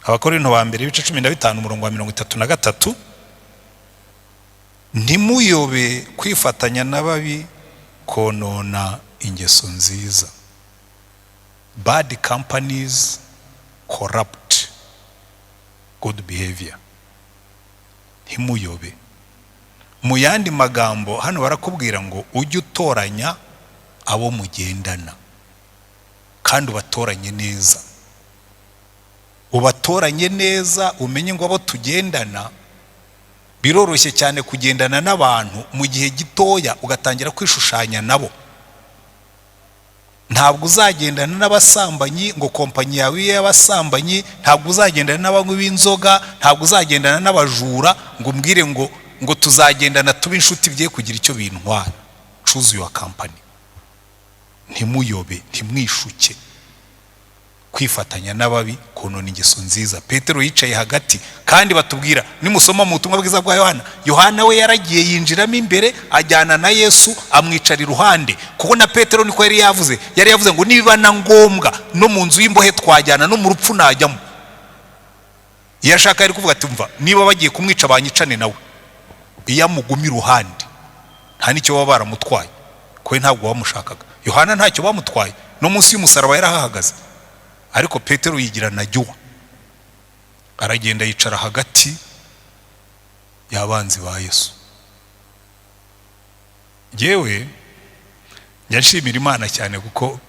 Abakorinto ba mbere, ibice 15, umurongo wa 33: "Ntimuyobe, kwifatanya n'ababi konona ingeso nziza." Bad companies corrupt good behavior. Ntimuyobe. Mu yandi magambo, hano barakubwira ngo ujye utoranya abo mugendana, kandi ubatoranye neza, ubatoranye neza, umenye ngo abo tugendana. Biroroshye cyane kugendana n'abantu, mu gihe gitoya ugatangira kwishushanya nabo. Ntabwo uzagendana n'abasambanyi ngo kompanyi yawe ibe y'abasambanyi, ntabwo uzagendana n'abanywi b'inzoga, ntabwo uzagendana n'abajura ngo umbwire ngo tuzagendana tube inshuti bye kugira icyo bintwara. Choose your company. Ntimuyobe, ntimwishuke, kwifatanya n'ababi konona ingeso nziza. Petero yicaye hagati, kandi batubwira, nimusoma mu butumwa bwiza bwa Yohana, Yohana we yaragiye yinjiramo imbere, ajyana na Yesu, amwicara iruhande, kuko na Petero niko yari yavuze. Yari yavuze ngo niba na ngombwa no mu nzu y'imbohe twajyana, no mu rupfu najyamo. Iyo ashaka yari kuvuga ati: "Mva, niba bagiye kumwica banyicane nawe." Iyo amuguma iruhande nta n'icyo baba baramutwaye, kuko ntabwo bamushakaga. Yohana ntacyo bamutwaye, no munsi y'umusaraba yarahahagaze. Ariko Petero yigira najyuwa, aragenda yicara hagati y'abanzi ba Yesu. Yewe, njya nshimira Imana cyane kuko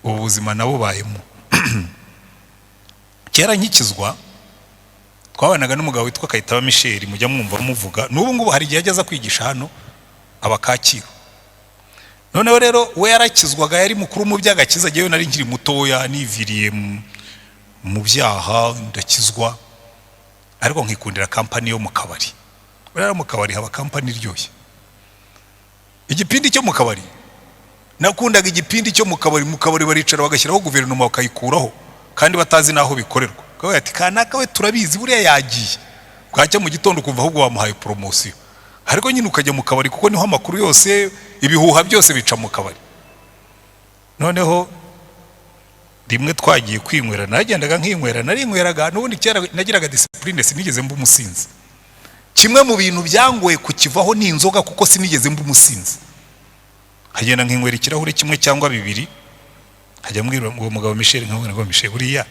ubu buzima nabubayemo. Kera nkikizwa, twabanaga n'umugabo witwa Kayitaba Michel, mujya mwumva muvuga. N'ubu ngubu hari igihe ajya kwigisha hano aba Kacyiru. Noneho rero we yarakizwaga, yari mukuru mu by'agakiza. Njyewe nari nkiri mutoya, niviriye mu byaha, ndakizwa, ariko nkikundira company yo mu kabari. Buriya mu kabari haba company iryoshye, igipindi cyo mu kabari. Nakundaga igipindi cyo mu kabari. Mu kabari baricara bagashyiraho guverinoma, bakayikuraho kandi batazi n'aho bikorerwa. Bakavuga ati: "Kanaka we turabizi, buriya yagiye." Bwacya mu gitondo ukumva ahubwo bamuhaye promotion. Ariko nyine ukajya mu kabari kuko niho amakuru yose, ibihuha byose bica mu kabari. Noneho rimwe twagiye kwinywera, nagendaga nkinywera, narinyweraga n'ubundi kera nagiraga discipline, sinigeze mba umusinzi. Kimwe mu bintu byangoye kukivaho ni inzoga, kuko sinigeze mba umusinzi. Nkagenda nkinywera ikirahure kimwe cyangwa bibiri, nkajya mbwira uwo mugabo Michel, nkamubwira ngo: "Michel, buriya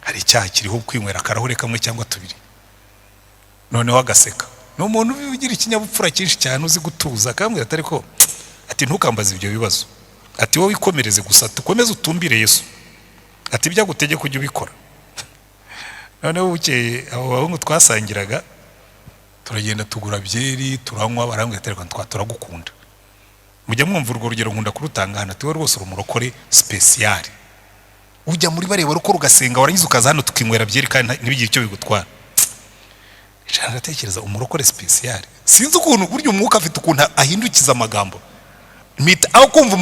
hari icyaha kiriho kwinywera akarahure kamwe cyangwa tubiri?" Noneho agaseka. Ni umuntu ugira ikinyabupfura cyinshi cyane, uzi gutuza. Akambwira ati: "Ariko," ati, "ntukambaze ibyo bibazo," ati, "wowe ikomereze gusa, tukomeze utumbire Yesu," ati, "ibyo agutegeka ujye ubikora." Noneho bukeye abo bahungu twasangiraga turagenda tugura byeri, turanywa. Barambwira ati: "Reka twa turagukunda." Mujya mwumva urwo rugero, nkunda kurutanga hano. Ati: "Wowe rwose uri umurokore spécial, ujya muri bareba rukora ugasenga, warangiza ukaza hano tukinywera byeri kandi ntibigire icyo bigutwara." Nshaka ndatekereza, umurokore spécial, sinzi ukuntu burya umwuka afite ukuntu ahindukiza amagambo. Mpita aho kumva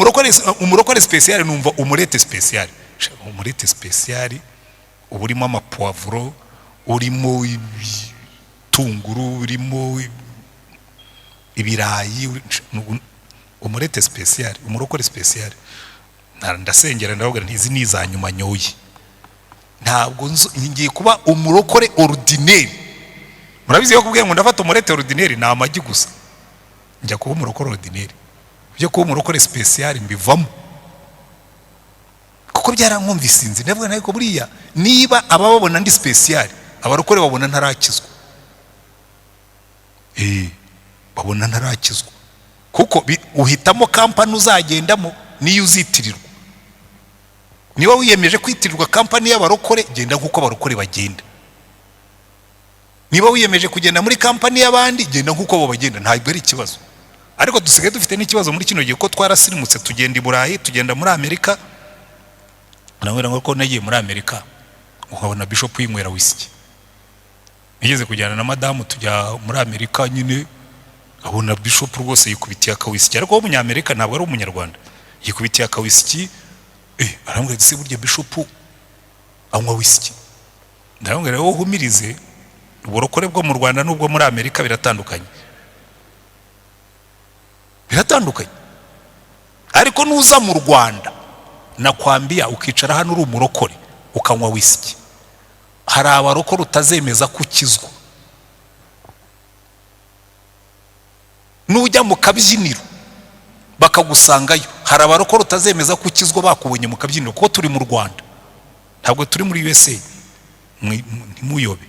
umurokore spécial, numva umurete spécial. Umurete spécial uba urimo amapuwavuro, urimo ibitunguru, urimo ibirayi, umurete spécial, umurokore spécial. Ndasengera, ndababwira nti: "Izi ni iza nyuma nyoye." Ntabwo ngiye kuba umurokore ordinaire. Murabizi, yo kubwira ngo ndafata umurete ordinaire, ni amagi gusa. Njya kuba umurokore ordinaire, byo kuba umurokore spécial mbivamo, kuko byarankumvise. Inzi ndavuga, ariko buriya niba abababona ndi spécial, abarokore babona ntarakizwa, babona ntarakizwa, kuko uhitamo kampani uzagendamo niyo uzitirirwa. Niba wiyemeje kwitirirwa kampani y'abarokore, genda nk'uko abarokore bagenda. Niba wiyemeje kugenda muri kampani y'abandi, genda nk'uko abo bagenda, ntabwo ari ikibazo. Ariko dusigaye dufite n'ikibazo muri kino gihe, ko twarasirimutse, tugenda i Burayi, tugenda muri Amerika. Nabwira ngo ko nagiye muri Amerika ukabona bishop yinywera wisiki. Nigeze kujyana na madamu, tujya muri Amerika nyine, abona bishop rwose yikubitiye akawisiki, ariko w'umunyamerika, ntabwo ari umunyarwanda, yikubitiye akawisiki. Arambwira ati: "Se burya bishop anywa wisiki?" Ndamubwira: "Wowe uhumirize, uburokore bwo mu Rwanda n'ubwo muri Amerika biratandukanye, biratandukanye. Ariko nuza mu Rwanda, nakwambia, ukicara hano uri umurokore ukanywa wisiki, hari abarokore utazemeza ko ukizwa. Nujya mu kabyiniro bakagusangayo, hari abarokore utazemeza ko ukizwa bakubonye mu kabyiniro, kuko turi mu Rwanda, ntabwo turi muri USA. Ntimuyobe."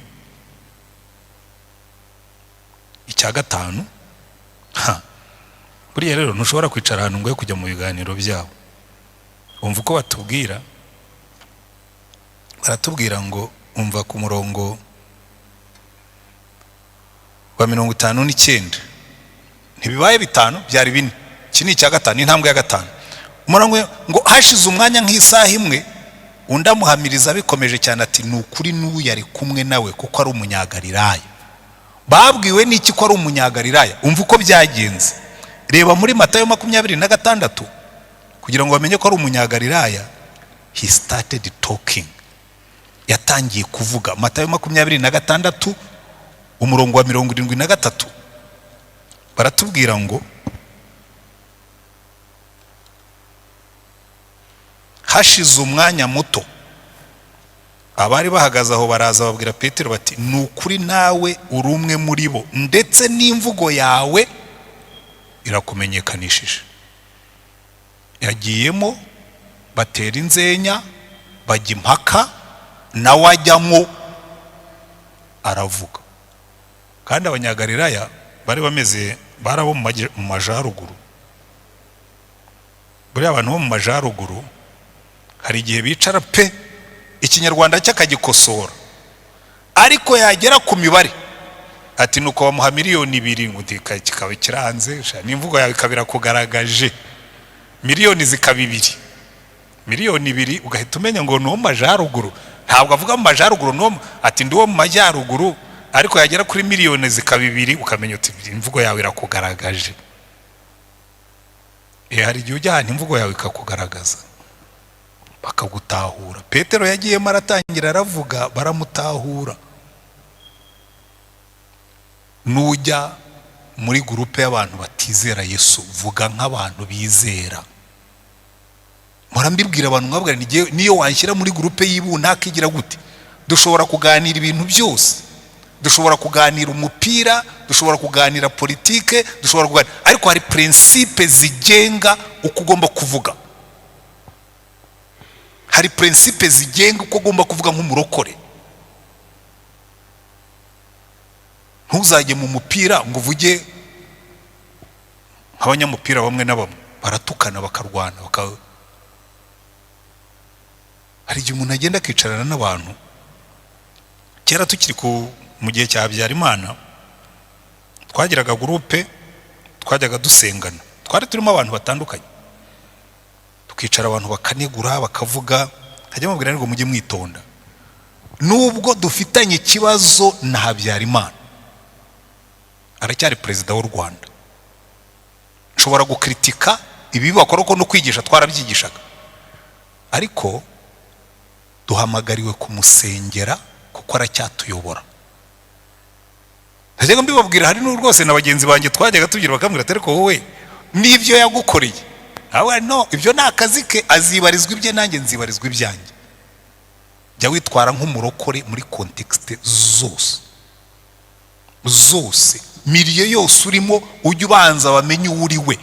Icya gatanu, ha, buriya rero ntushobora kwicara ahantu ngo kujya mu biganiro byabo. Umva uko batubwira, baratubwira ngo, umva ku murongo wa 59. Ntibibaye bitanu, byari bine, iki ni icya gatanu, intambwe ya gatanu. Umurongo ngo: "Hashize umwanya nk'isaha imwe, undi amuhamiriza bikomeje cyane ati: 'Ni ukuri, n'uyu ari kumwe nawe, kuko ari umunyagalilaya.'" Babwiwe n'iki ko ari umunyagalilaya? Umva uko byagenze. Reba muri Matayo 26. Kugira ngo bamenye ko ari umunyagalilaya, he started talking, yatangiye kuvuga. Matayo 26, umurongo wa 73, baratubwira ngo: "Hashize umwanya muto, abari bahagaze aho baraza babwira Petero bati: 'Ni ukuri, nawe uri umwe muri bo, ndetse n'imvugo yawe irakumenyekanishije.'" Yagiyemo, batera inzenya, bajya impaka, nawe ajyamo aravuga. Kandi abanyagalilaya bari bameze, bari abo mu majaruguru. Buriya abantu bo mu majaruguru hari igihe bicara pe, ikinyarwanda cye akagikosora, ariko yagera ku mibare ati: "Nuko bamuha miliyoni 2," ngo kikaba kiranze sha, n'imvugo yawe ikaba irakugaragaje. Miliyoni zikaba ibiri, miliyoni 2, ugahita umenya ngo ni uwo mu majaruguru. Ntabwo avuga mu majaruguru, ni ati: "Ndi uwo mu majyaruguru," ariko yagera kuri miliyoni zikaba ibiri, ukamenya uti: "Imvugo yawe irakugaragaje." Hari igihe ujya ahantu imvugo yawe ikakugaragaza, bakagutahura. Petero yagiyemo, aratangira aravuga, baramutahura. Nujya muri groupe y'abantu batizera Yesu, vuga nk'abantu bizera. Mpora mbibwira abantu, nkababwira nti: "Jyewe niyo wanshyira muri groupe y'ibunaka igira gute, dushobora kuganira ibintu byose, dushobora kuganira umupira, dushobora kuganira politike, dushobora kuganira, ariko hari principe zigenga uko ugomba kuvuga, hari principe zigenga uko ugomba kuvuga nk'umurokore." Ntuzajye mu mupira ngo uvuge nk'abanyamupira bamwe na bamwe baratukana, bakarwana, Hari igihe umuntu agenda akicarana n'abantu. Kera tukiri mu gihe cya Habyarimana, twagiraga groupe, twajyaga dusengana, twari turimo abantu batandukanye, tukicara, abantu bakanegura, bakavuga, hajya mubwira ngo: "Mujye mwitonda, nubwo dufitanye ikibazo na Habyarimana, aracyari perezida w'u Rwanda. Nshobora gukritika ibi bakora, ko no kwigisha twarabyigishaga, ariko duhamagariwe kumusengera kuko aracyatuyobora." Najyaga mbibabwira, hari n'ubu rwose na bagenzi banjye twajyaga tugira, bakambwira ati: "Ariko wowe n'ibyo yagukoreye?" Nawe: "No, ibyo ni akazi ke, azibarizwa ibye, nanjye nzibarizwa ibyanjye." Jya witwara nk'umurokore muri contexte zose zose, milieu yose urimo. Ujye ubanza bamenye uwo uri we,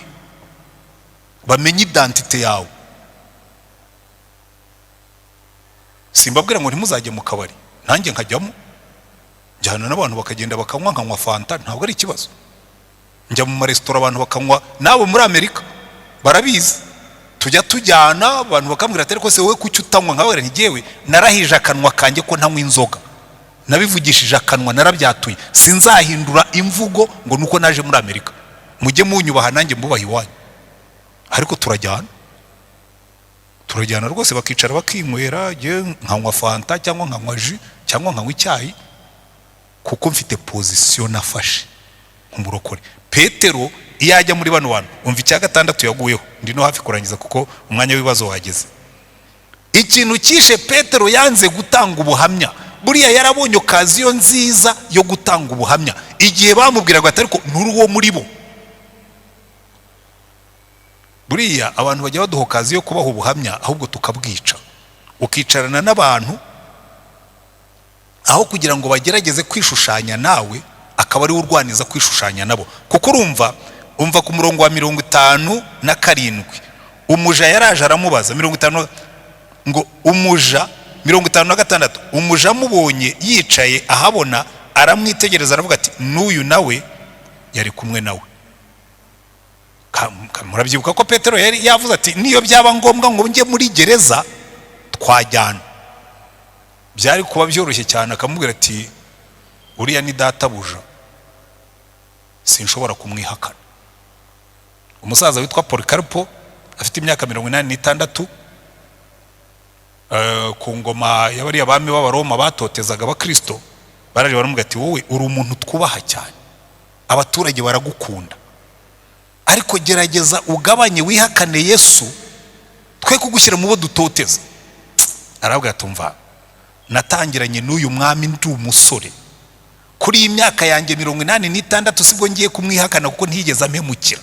bamenye identité yawe. Simbabwira ngo ntimuzajye mu kabari, nanjye nkajyamo, njyana n'abantu bakagenda bakanywa, nkanywa fanta, ntabwo ari ikibazo. Njya mu maresitora, abantu bakanywa, nabo muri Amerika barabizi, tujya tujyana, abantu bakambwira ati: "Ariko se wowe kuki utanywa?" Nkababwira nti: "Jyewe narahije akanwa kanjye ko ntanywa inzoga, nabivugishije akanwa, narabyatuye, sinzahindura imvugo ngo nuko naje muri Amerika. Mujye munyubaha, nanjye mbubaha iwanyu." Ariko turajyana, turajyana rwose, bakicara bakinywera, njyewe nkanywa fanta cyangwa nkanywa jus cyangwa nkanywa icyayi, kuko mfite position nafashe nk'umurokore. Petero iyo ajya muri bano bantu, umva icya gatandatu yaguyeho, ndi no hafi kurangiza kuko umwanya w'ibibazo wageze. Ikintu cyishe Petero, yanze gutanga ubuhamya. Buriya yarabonye occasion nziza yo gutanga ubuhamya igihe bamubwiraga ati: "Ariko nturi uwo muri bo." Buriya abantu bajya baduha occasion yo kubaha ubuhamya, ahubwo tukabwica. Ukicarana n'abantu, aho kugira ngo bagerageze kwishushanya nawe, akaba ariwe urwaniza kwishushanya nabo. Kuko urumva, umva ku murongo wa 57, umuja yaraje aramubaza, 50 ngo umuja, 56, umuja amubonye yicaye ahabona, aramwitegereza, aravuga ati: "N'uyu nawe yari kumwe nawe." Murabyibuka ko Petero yari yavuze ati: "Niyo byaba ngombwa ngo njye muri gereza, twajyana." Byari kuba byoroshye cyane akamubwira ati: "Uriya ni databuja, sinshobora kumwihakana." Umusaza witwa Polycarpo afite imyaka 86, ku ngoma y'abariya bami b'Abaroma batotezaga Abakristo, baraje baramubwira ati: "Wowe uri umuntu twubaha cyane, abaturage baragukunda, ariko gerageza ugabanye, wihakane Yesu, twe kugushyira mu bo dutoteza." Arabwira ati: "Umva, natangiranye n'uyu mwami ndi umusore, kuri iyi myaka yanjye 86 sibwo ngiye kumwihakana, kuko ntiyigeze ampemukira.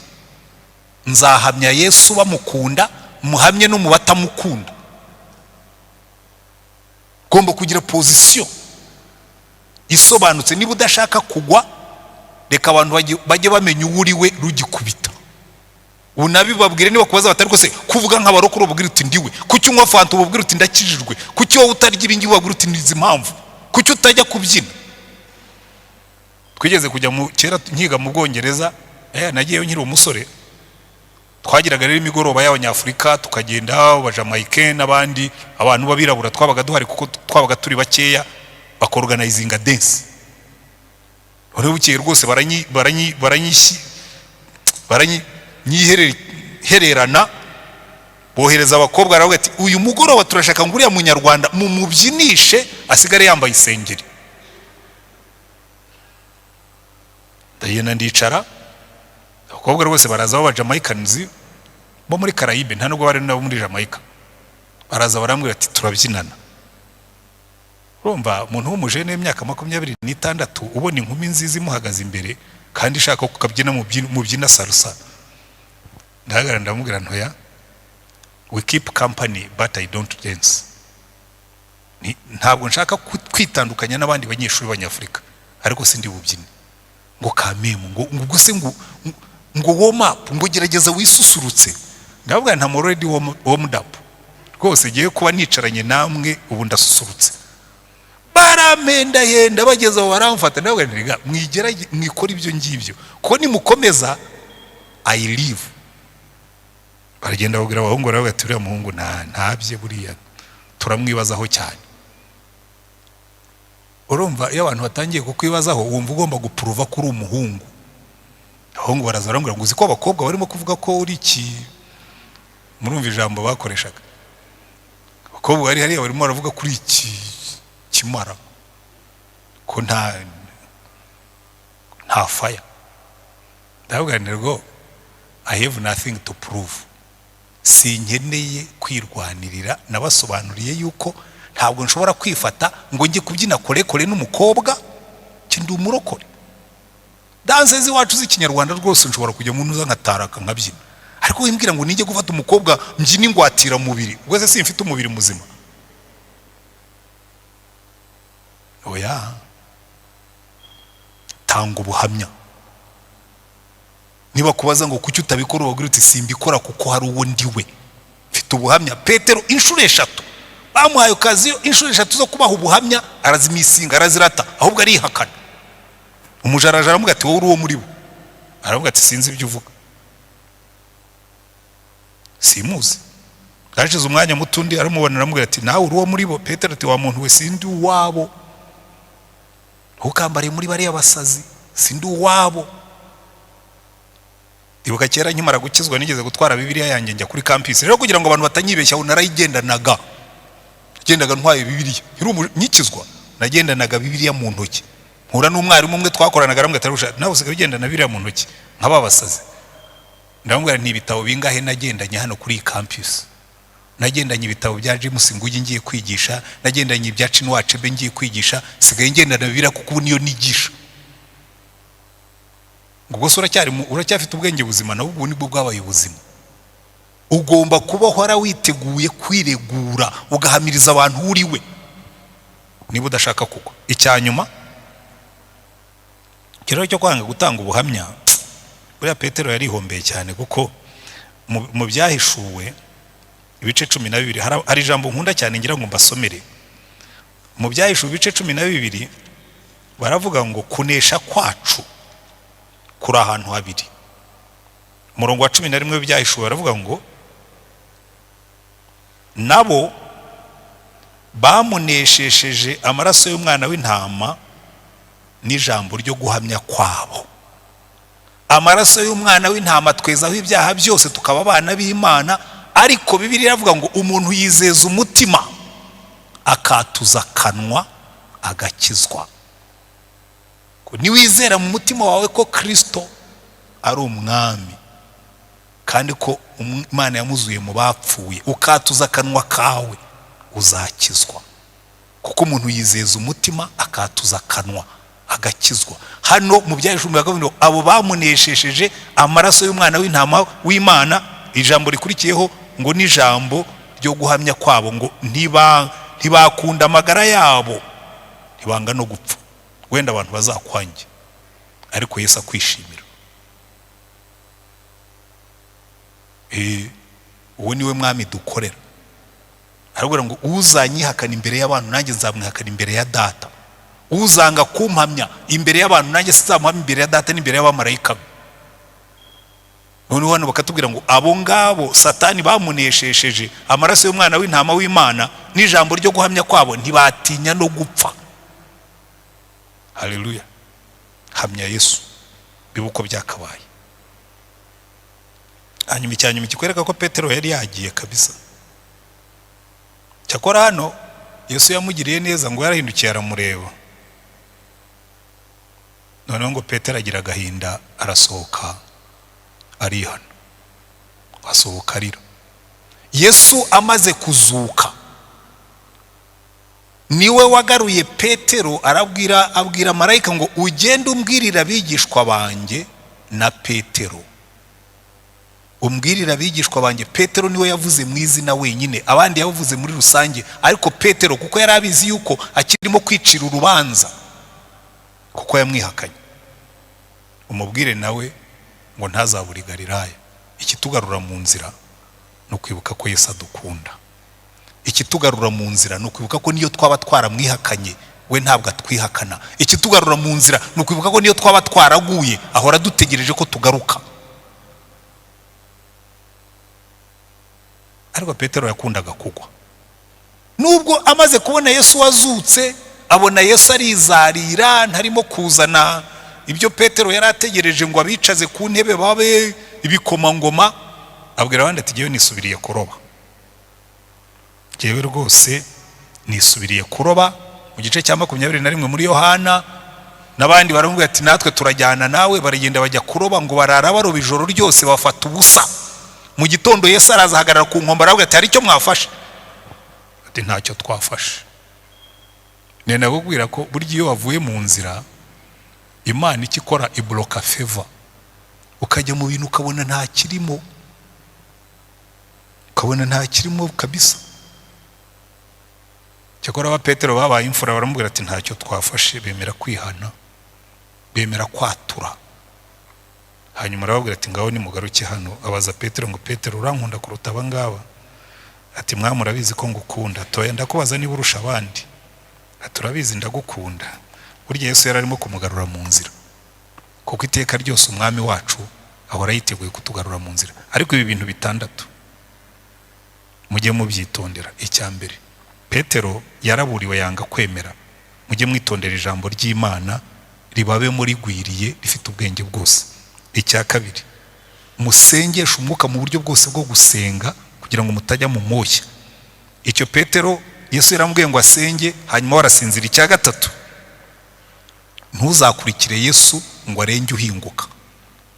Nzahamya Yesu bamukunda, muhamye no mu batamukunda." Ugomba kugira position isobanutse. Niba udashaka kugwa, reka abantu bajye bamenya uwo uri we rugikubita, unabibabwire. Niba kubaza batari ko se kuvuga nk'abarokore, ubabwire uti: "Ndiwe." Kuki unywa fanta, ubabwire uti: "Ndakijijwe." Kuki wowe utarya ibingibi, ubabwire uti: "Nizi impamvu." Kuki utajya kubyina? Twigeze kujya mu kera nkiga mu Bwongereza, nagiyeyo nkiri umusore, twagiraga rero imigoroba y'Abanyafurika, tukagenda, Abajamaïcain n'abandi, abantu b'abirabura twabaga duhari kuko twabaga turi bakeya, bakorganizinga dance. Noneho bukeye rwose baranyi baranyi baranyishyi baranyi nyihererana, bohereza abakobwa, baravuga ati: "Uyu mugoroba turashaka ngo uriya Munyarwanda mumubyinishe asigare yambaye isengeri." Ndagenda ndicara, abakobwa rwose baraza b'Abajamaïcans bo muri Caraïbe, nta nubwo bari nabo muri Jamaica, baraza barambwira ati: "Turabyinana." Urumva umuntu w'umujene w'imyaka 26 ubona inkumi nziza imuhagaze imbere kandi ishaka ko kabyina mu byina salsa. Ndahagarara, ndamubwira ntoya: "We keep company, but I don't dance. Ntabwo nshaka kwitandukanya n'abandi banyeshuri b'Abanyafurika, ariko sindi bubyine." Ngo kamemu, ngo ubwo se ngo warm up, ngo gerageza wisusurutse. Ndavuga nta already warmed up rwose, ngiye kuba nicaranye namwe, ubu ndasusurutse. Barampendahenda, bageze aho baramfata. Ndavuga nti: "Rega mwigerage, mwikora ibyo ngibyo, kuko nimukomeza I leave." Baragenda babwira abahungu, baravuga ati: "Uriya muhungu ntabye, buriya turamwibazaho cyane." Urumva iyo abantu batangiye kukwibazaho, wumva ugomba guprova ko uri umuhungu. Abahungu baraza barambwira ngo: "Uzi ko abakobwa barimo kuvuga ko uri iki?" Murumva ijambo bakoreshaga, abakobwa bari hariya barimo baravuga kuri iki kimara, ko nta faya. Ndavuga nti: "Rwo I have nothing to prove, sinkeneye kwirwanirira. Nabasobanuriye yuko ntabwo nshobora kwifata ngo njye kubyina korekore n'umukobwa, ndi umurokore. Danse z'iwacu z'Ikinyarwanda rwose nshobora kujya mu ntuza nkataraka, nkabyina, ariko wimbwira ngo nijye gufata umukobwa mbyina ingwatiramubiri, ubwo se simfite umubiri muzima?" Oya, tanga ubuhamya. Niba kubaza ngo kuki utabikora, ubabwira uti: "Simbikora kuko hari uwo ndiwe, mfite ubuhamya." Petero inshuro 3 bamuhaye occasion, inshuro 3 zo kubaha ubuhamya, arazimisinga, arazirata, ahubwo arihakana. Umujaraja aramuga ati: "Wowe uri uwo muri bo." Aravuga ati: "Sinzi ibyo uvuga, simuzi." Hashize umwanya muto undi aramubona, aramubwira ati: "Nawe uri uwo muri bo." Petero ati: "Wa muntu we, sindi uwabo, ntukambare muri bariya basazi, sindi uwabo." Ibuka kera nkimara gukizwa, nigeze gutwara Bibiliya yanjye njya kuri campus. Rero kugira ngo abantu batanyibeshyaho, narayigendanaga, nagendaga ntwaye Bibiliya. Nkikizwa nagendanaga Bibiliya mu ntoki. Mpura n'umwarimu umwe twakoranaga, aramubwira ati: "Arusha, nawe usigaye ugendana Bibiliya mu ntoki nk'aba basazi." Ndamubwira nti: "Ibitabo bingahe nagendanye hano kuri iyi campus? Nagendanye ibitabo bya James Ngugi ngiye kwigisha, nagendanye ibya Chinua Achebe ngiye kwigisha, sigaye ngendana Bibiliya kuko ubu niyo nigisha." Ngo ubwo se uracyafite ubwenge buzima? Nawe ubu nibwo bwabaye ubuzima. Ugomba kuba uhora witeguye kwiregura, ugahamiriza abantu uri we, niba udashaka kugwa. Icya nyuma ikiraro cyo kwanga gutanga ubuhamya, buriya Petero yarihombeye cyane, kuko mu Byahishuwe ibice 12 hari ijambo nkunda cyane ngira ngo mbasomere. Mu Byahishuwe ibice 12 baravuga ngo kunesha kwacu kuri ahantu habiri. Umurongo wa 11 w'Ibyahishuwe baravuga ngo: "Nabo bamuneshesheje amaraso y'umwana w'intama n'ijambo ryo guhamya kwabo." Amaraso y'umwana w'intama twezaho ibyaha byose, tukaba abana b'Imana. Ariko Bibiliya iravuga ngo umuntu yizeza umutima, akatuza akanwa, agakizwa. Niwizera mu mutima wawe ko Kirisito ari umwami kandi ko Imana yamuzuye mu bapfuye, ukatuza akanwa kawe, uzakizwa. Kuko umuntu yizeza umutima, akatuza akanwa, agakizwa. Hano mu Byahishuwe ngo abo bamuneshesheje amaraso y'umwana w'intama w'Imana, ijambo rikurikiyeho ngo n'ijambo ryo guhamya kwabo, ngo ntibakunda amagara yabo, ntibanga no gupfa. Wenda abantu bazakwange, ariko Yesu akwishimira. Uwo niwe mwami dukorera. Arabwira ngo: "Uzanyihakana imbere y'abantu, nanjye nzamwihakana imbere ya Data. Uzanga kumpamya imbere y'abantu, nanjye sizamuhamya imbere ya Data n'imbere y'abamarayika be." Noneho hano bakatubwira ngo abo ngabo Satani bamuneshesheje amaraso y'umwana w'intama w'Imana n'ijambo ryo guhamya kwabo, ntibatinya no gupfa. Haleluya! Hamya Yesu, biba uko byakabaye. Hanyuma icya nyuma kikwereka ko Petero yari yagiye kabisa, cyakora hano Yesu yamugiriye neza, ngo yarahindukiye aramureba. Noneho ngo Petero agira agahinda, arasohoka arihana, asohoka arira. Yesu amaze kuzuka niwe wagaruye Petero, arabwira, abwira marayika ngo: "Ugende umbwirire abigishwa banjye na Petero, umbwirire abigishwa banjye." Petero niwe yavuze mu izina wenyine, abandi yavuze muri rusange, ariko Petero kuko yari abizi yuko akirimo kwicira urubanza kuko yamwihakanye: "Umubwire nawe ngo ntazabure i Galilaya." Ikitugarura mu nzira ni ukwibuka ko Yesu adukunda. Ikitugarura mu nzira ni ukwibuka ko niyo twaba twaramwihakanye, we ntabwo atwihakana. Ikitugarura mu nzira ni ukwibuka ko niyo twaba twaraguye, ahora adutegereje ko tugaruka. Ariko Petero yakundaga kugwa. Nubwo amaze kubona Yesu wazutse, abona Yesu arizarira, ntarimo kuzana ibyo Petero yari ategereje ngo abicaze ku ntebe babe ibikomangoma, abwira abandi ati: "Jyewe nisubiriye kuroba, jyewe rwose nisubiriye kuroba." Mu gice cya 21 muri Yohana, n'abandi baramubwira ati: "Natwe turajyana nawe." Baragenda bajya kuroba, ngo barara baroba ijoro ryose, bafata ubusa. Mu gitondo Yesu araza ahagarara ku nkombe, aravuga ati: "Hari icyo mwafashe?" Ati: "Ntacyo twafashe." Nenda kukubwira ko burya iyo wavuye mu nzira, Imana icyo ikora ibloka favor, ukajya mu bintu ukabona nta kirimo, ukabona nta kirimo kabisa. Cyakora aba Petero babaye imfura, baramubwira ati ntacyo twafashe, bemera kwihana, bemera kwatura. Hanyuma arababwira ati ngaho nimugaruke hano. Abaza Petero ngo Petero urankunda kuruta aba ngaba? Ati mwami urabizi ko ngukunda. Toya ndakubaza niba urusha abandi. Ati urabizi ndagukunda. Burya Yesu yari arimo kumugarura mu nzira, kuko iteka ryose umwami wacu ahora yiteguye kutugarura mu nzira. Ariko ibi bintu bitandatu mujye mubyitondera. Icya mbere, Petero yaraburiwe yanga kwemera. Mujye mwitondera ijambo ry'Imana ribabe murigwiriye rifite ubwenge bwose. Icya kabiri, musengeshe umwuka mu buryo bwose bwo gusenga kugira ngo mutajya mu moshya. Icyo Petero Yesu yaramubwiye ngo asenge, hanyuma warasinzira. Icya gatatu, ntuzakurikire Yesu ngo arenge uhinguka,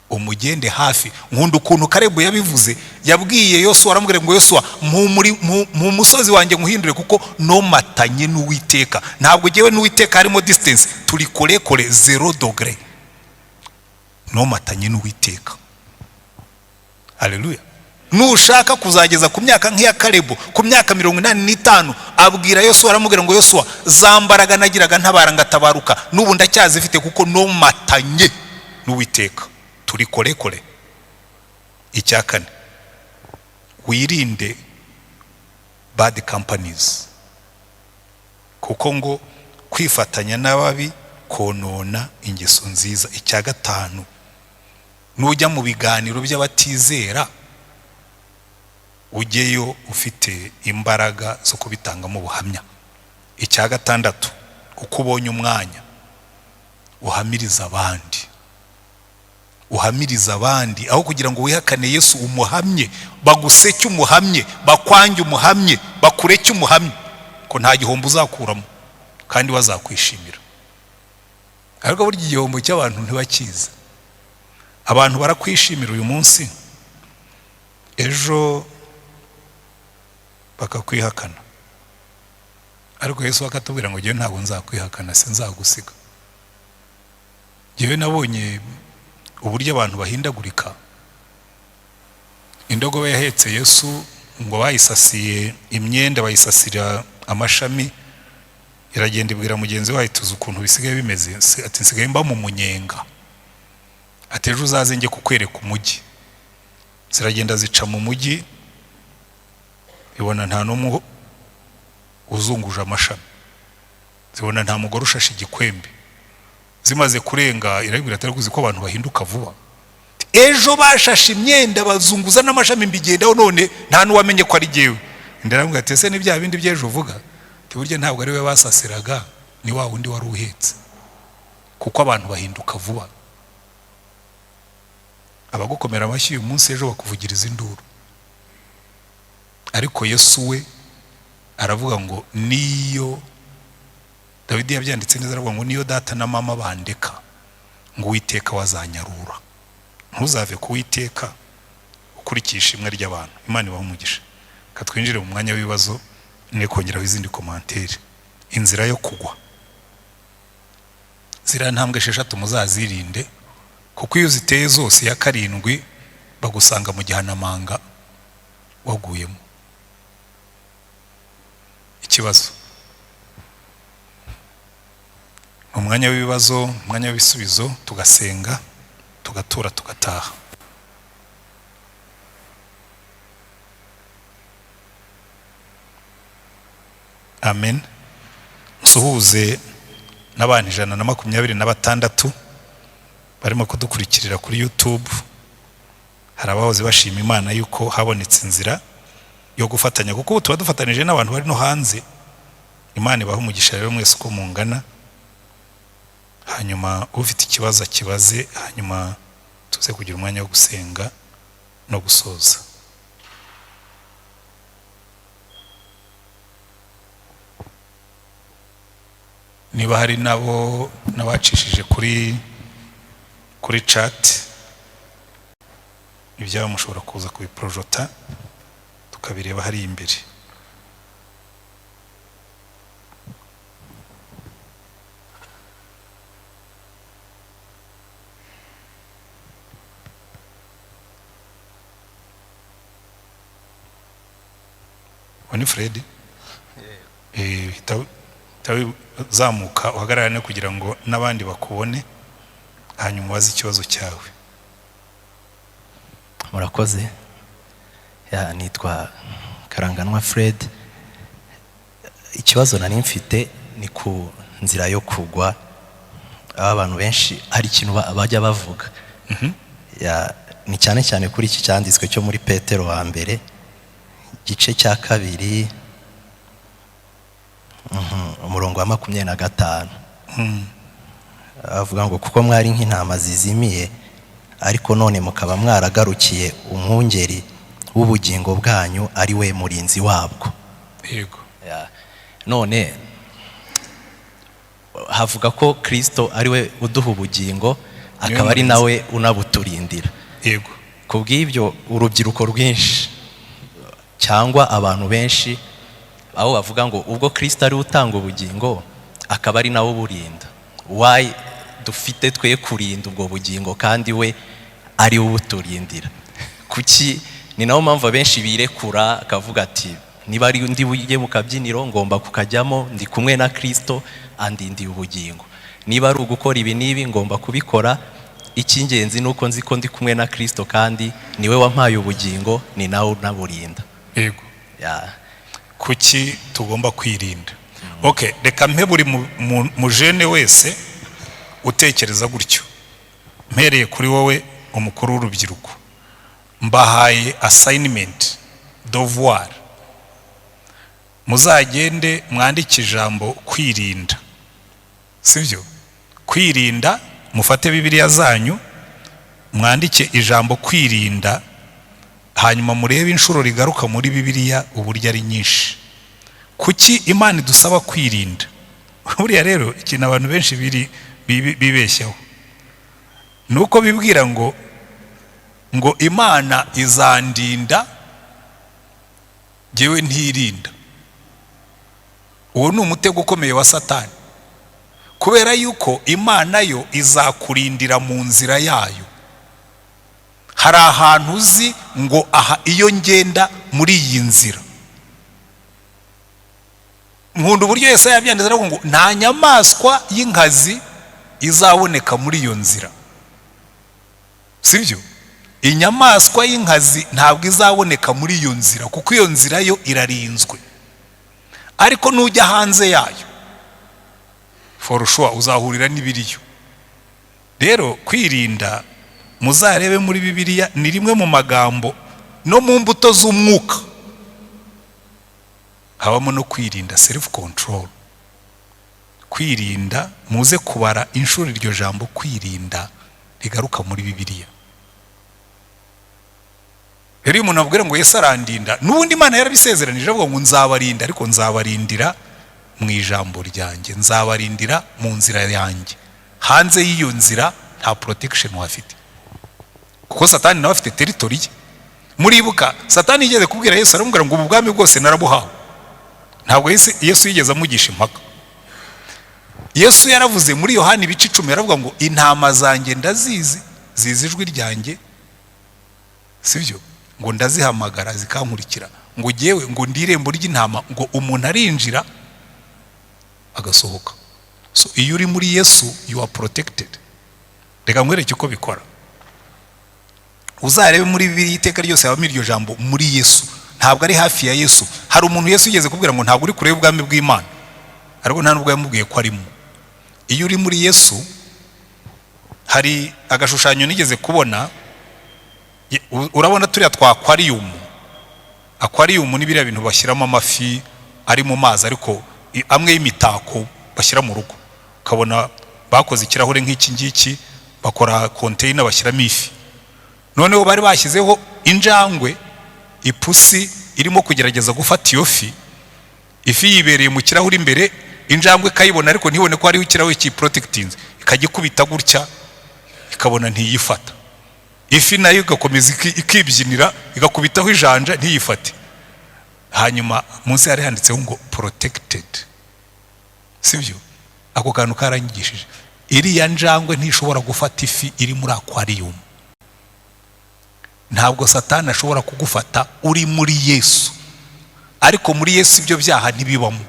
umugende hafi. Nkunda ukuntu Karebu yabivuze, yabwiye Yosuwa, aramubwira ngo Yosuwa mu musozi wanjye nkuhindure, kuko nomatanye n'Uwiteka. Ntabwo jyewe n'Uwiteka harimo distance, turi kore kore 0 degré, nomatanye n'Uwiteka. Haleluya. Nushaka kuzageza ku myaka nk'iya Karebu, ku myaka 85, abwira Yosuwa, aramubwira ngo Yosuwa, za mbaraga nagiraga ntabara ngatabaruka, n'ubu ndacyazifite kuko nomatanye n'Uwiteka, turi kore kore. Icya kane, wirinde bad companies, kuko ngo kwifatanya n'ababi konona ingeso nziza. Icya gatanu, nujya mu biganiro by'abatizera ujyeyo ufite imbaraga zo kubitangamo ubuhamya. Icya gatandatu, uko ubonye umwanya uhamiriza abandi, uhamiriza abandi, aho kugira ngo wihakane Yesu umuhamye, baguseke umuhamye, bakwange umuhamye, bakureke umuhamye, ko nta gihombo uzakuramo kandi bazakwishimira. Ariko burya igihombo cy'abantu ntibakiza. Abantu barakwishimira uyu munsi, ejo bakakwihakana. Ariko Yesu akatubwira ngo jyewe ntabwo nzakwihakana, sinzagusiga. Jyewe nabonye uburyo abantu bahindagurika. Indogobe yahetse Yesu ngo bayisasiye imyenda, bayisasira amashami, iragenda ibwira mugenzi wayo, tuzi ukuntu bisigaye bimeze, ati nsigaye mba mu munyenga, ati ejo uzaze njye kukwereka umujyi. Ziragenda zica mu mujyi, ibona nta n'umwe uzunguje amashami, zibona nta mugore ushashe igikwembe. Zimaze kurenga irabwira ati ariko uzi ko abantu bahinduka vuba, ejo bashashe imyenda bazunguza n'amashami mbigendaho, none nta n'uwamenye ko ari jyewe. Ndaramubwira ati ese ni bya bindi by'ejo uvuga? Ati burya ntabwo ari we basasiraga, ni wa wundi wari uhetse. Kuko abantu bahinduka vuba. Abagukomera amashyi uyu munsi, ejo bakuvugiriza induru. Ariko Yesu we aravuga ngo niyo, Dawidi yabyanditse neza, aravuga ngo niyo data na mama bandeka, ngo Uwiteka wazanyarura. Ntuzave ku Uwiteka ukurikije ishimwe ry'abantu. Imana ibahe umugisha. Reka twinjire mu mwanya w'ibibazo, ne kongeraho izindi commentaire. Inzira yo kugwa, ziriya ntambwe 6 muzazirinde, kuko iyo uziteye zose ya karindwi bagusanga mu gihanamanga waguyemo. Ikibazo ni umwanya w'ibibazo, umwanya w'ibisubizo, tugasenga, tugatura, tugataha. Amen. Nsuhuze n'abantu 126 barimo kudukurikirira kuri YouTube. Hari abahoze bashima Imana yuko habonetse inzira yo gufatanya, kuko ubu tuba dufatanije n'abantu bari no hanze. Imana ibahe umugisha rero mwese uko mungana. Hanyuma ufite ikibazo akibaze, hanyuma tuze kugira umwanya wo gusenga no gusoza. Niba hari nabo nabacishije kuri chat, ibyabo mushobora kuza kubiprojota tukabireba hari imbere. Ni Fred? Hita uzamuka uhagararane kugira ngo n'abandi bakubone, hanyuma ubaze ikibazo cyawe. Murakoze. Ya, nitwa Karanganwa Fred. Ikibazo nari mfite ni ku nzira yo kugwa, aho abantu benshi hari ikintu bajya bavuga. Ya, ni cyane cyane kuri iki cyanditswe cyo muri Petero wa mbere, igice cya kabiri, umurongo wa 25, avuga ngo: "Kuko mwari nk'intama zizimiye, ariko none mukaba mwaragarukiye umwungeri w'ubugingo bwanyu, ari we murinzi wabwo." Ya. None havuga ko Kirisito ari we uduha ubugingo, akaba ari murinzi. nawe unabuturindira. Ku bw'ibyo, urubyiruko rwinshi cyangwa abantu benshi, aho bavuga ngo ubwo Kirisito ari we utanga ubugingo, akaba ari nawe uburinda, why dufite twe kurinda ubwo bugingo kandi we ari we ubuturindira? Kuki? Ni nayo mpamvu abenshi birekura, akavuga ati: "Niba ari ndi bujye mu kabyiniro, ngomba kukajyamo, ndi kumwe na Kirisito andindiye ubugingo. Niba ari ugukora ibi n'ibi, ngomba kubikora. Icy'ingenzi ni uko nzi ko ndi kumwe na Kirisito, kandi niwe wampaye ubugingo, ni nawe unaburinda." Ya. Kuki tugomba kwirinda? Okay, reka mpe buri mujene wese utekereza gutyo, mpereye kuri wowe umukuru w'urubyiruko, mbahaye assignment, devoir: muzagende mwandike ijambo "kwirinda", sibyo? Kwirinda. Mufate Bibiliya zanyu, mwandike ijambo "kwirinda", hanyuma murebe inshuro rigaruka muri Bibiliya, uburyo ari nyinshi. Kuki Imana idusaba kwirinda? Buriya rero ikintu abantu benshi bibeshyaho ni uko bibwira ngo Imana izandinda ngewe ntirinda. Uwo ni umutego ukomeye wa Satani, kubera yuko Imana yo izakurindira mu nzira yayo. Hari ahantu uzi ngo aha iyo ngenda muri iyi nzira. Nkunda uburyo Yesaya yabyanditse, aravuga ngo nta nyamaswa y'inkazi izaboneka muri iyo nzira, sibyo? Inyamaswa y'inkazi ntabwo izaboneka muri iyo nzira, kuko iyo nzira yo irarinzwe. Ariko nujya hanze yayo, for sure uzahurira n'ibiriyo. Rero kwirinda, muzarebe muri Bibiliya, ni rimwe mu magambo. No mu mbuto z'umwuka habamo no kwirinda, self control, kwirinda. Muze kubara inshuro iryo jambo "kwirinda" rigaruka muri Bibiliya. Rero iyo umuntu abwira ngo Yesu arandinda, n'ubundi Imana yarabisezeranije, avuga ngo nzabarinda, ariko nzabarindira mu ijambo ryanjye, nzabarindira mu nzira yanjye. Hanze y'iyo nzira nta protection wafite, kuko Satani nawe afite territory ye. Muribuka Satani yigeze kubwira Yesu, aramubwira ngo ubu bwami bwose narabuhawe. Ntabwo Yesu yigeze amugisha impaka. Yesu yaravuze muri Yohani ibice 10, yaravuga ngo intama zanjye ndazizi, zizi ijwi ryanjye, sibyo? Ngo ndazihamagara zikankurikira, ngo jyewe ngo ndi irembo ry'intama, ngo umuntu arinjira agasohoka. So iyo uri muri Yesu, you are protected. Reka nkwereke uko bikora. Uzarebe muri Bibiliya, iteka ryose habamo iryo jambo "muri Yesu". Ntabwo ari hafi ya Yesu. Hari umuntu Yesu yigeze kubwira ngo ntabwo uri kure y'ubwami bw'Imana, ariko nta nubwo yamubwiye ko arimo. Iyo uri muri Yesu, hari agashushanyo nigeze kubona. Urabona turiya twa aquarium? Aquarium ni biriya bintu bashyiramo amafi ari mu mazi, ariko amwe y'imitako bashyira mu rugo, ukabona bakoze ikirahure nk'iki ngiki, bakora container, bashyiramo ifi. Noneho bari bashyizeho injangwe, ipusi, irimo kugerageza gufata iyo fi. Ifi yibereye mu kirahuri imbere, injangwe ikayibona ariko ntibone ko hariho ikirahure kiyiprotectinze, ikajya ikubita gutya, ikabona ntiyifata. Ifi nayo igakomeza ikibyinira, igakubitaho ijanja, ntiyifate. Hanyuma munsi hari handitseho ngo "protected", sibyo? Ako kantu karanyigishije: iriya njangwe ntishobora gufata ifi iri muri aquarium. Ntabwo Satani ashobora kugufata uri muri Yesu. Ariko muri Yesu ibyo byaha ntibibamo.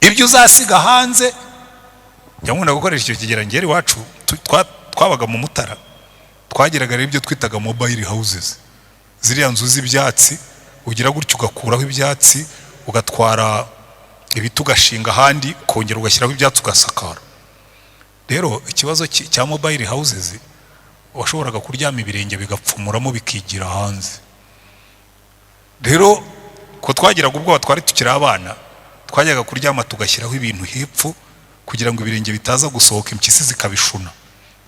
Ibyo uzasiga hanze, njya nkunda gukoresha icyo kigereranyo. Iwacu twabaga mu Mutara, twageraga rero ibyo twitaga mobile houses, ziriya nzu z'ibyatsi, ugira gutyo ugakuraho ibyatsi, ugatwara ibiti ugashinga ahandi, ukongera ugashyiraho ibyatsi ugasakara. Rero ikibazo cya mobile houses, washoboraga kuryama ibirenge bigapfumuramo bikigira hanze. Rero ko twagiraga ubwoba, twari tukiri abana, twajyaga kuryama tugashyiraho ibintu hepfo kugira ngo ibirenge bitaza gusohoka, impyisi zikabishuna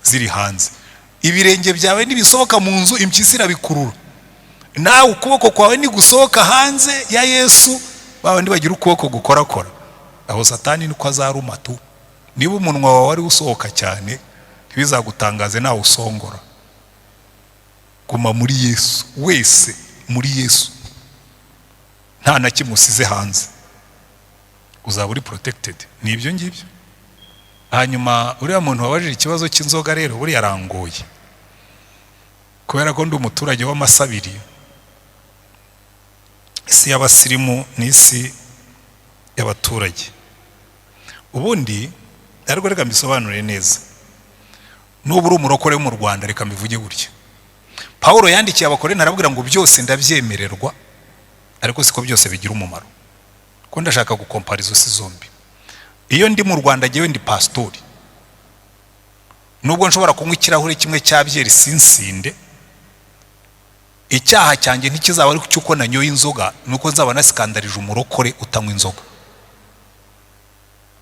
ziri hanze. Ibirenge byawe nibisohoka mu nzu, impyisi irabikurura. Nawe ukuboko kwawe nigusohoka hanze ya Yesu, babandi bagira ukuboko gukorakora, aho Satani niko azaruma tu. Niba umunwa wawe wari usohoka cyane, ntibizagutangaze nawe usongora. Guma muri Yesu wese, muri Yesu nta na kimwe usize hanze, uzaba uri protected. Ni ibyo ngibyo. Hanyuma uriya muntu wabajije ikibazo cy'inzoga rero, buriya arangoye, kubera ko ndi umuturage w'amasabiri, isi y'abasirimu n'isi y'abaturage. Ubundi ariko reka mbisobanure neza, nuba uri umurokore wo mu Rwanda, reka mbivuge gutya. Pawulo yandikiye Abakorinto arababwira ngo byose ndabyemererwa, ariko siko byose bigira umumaro. Ko ndashaka gukompara izo si zombi. Iyo ndi mu Rwanda, njyewe ndi pasitori, nubwo nshobora kunywa ikirahure kimwe cya byeri sinsinde, icyaha cyanjye ntikizaba ari cy'uko nanyoye inzoga, nuko nzaba nasikandarije umurokore utanywa inzoga.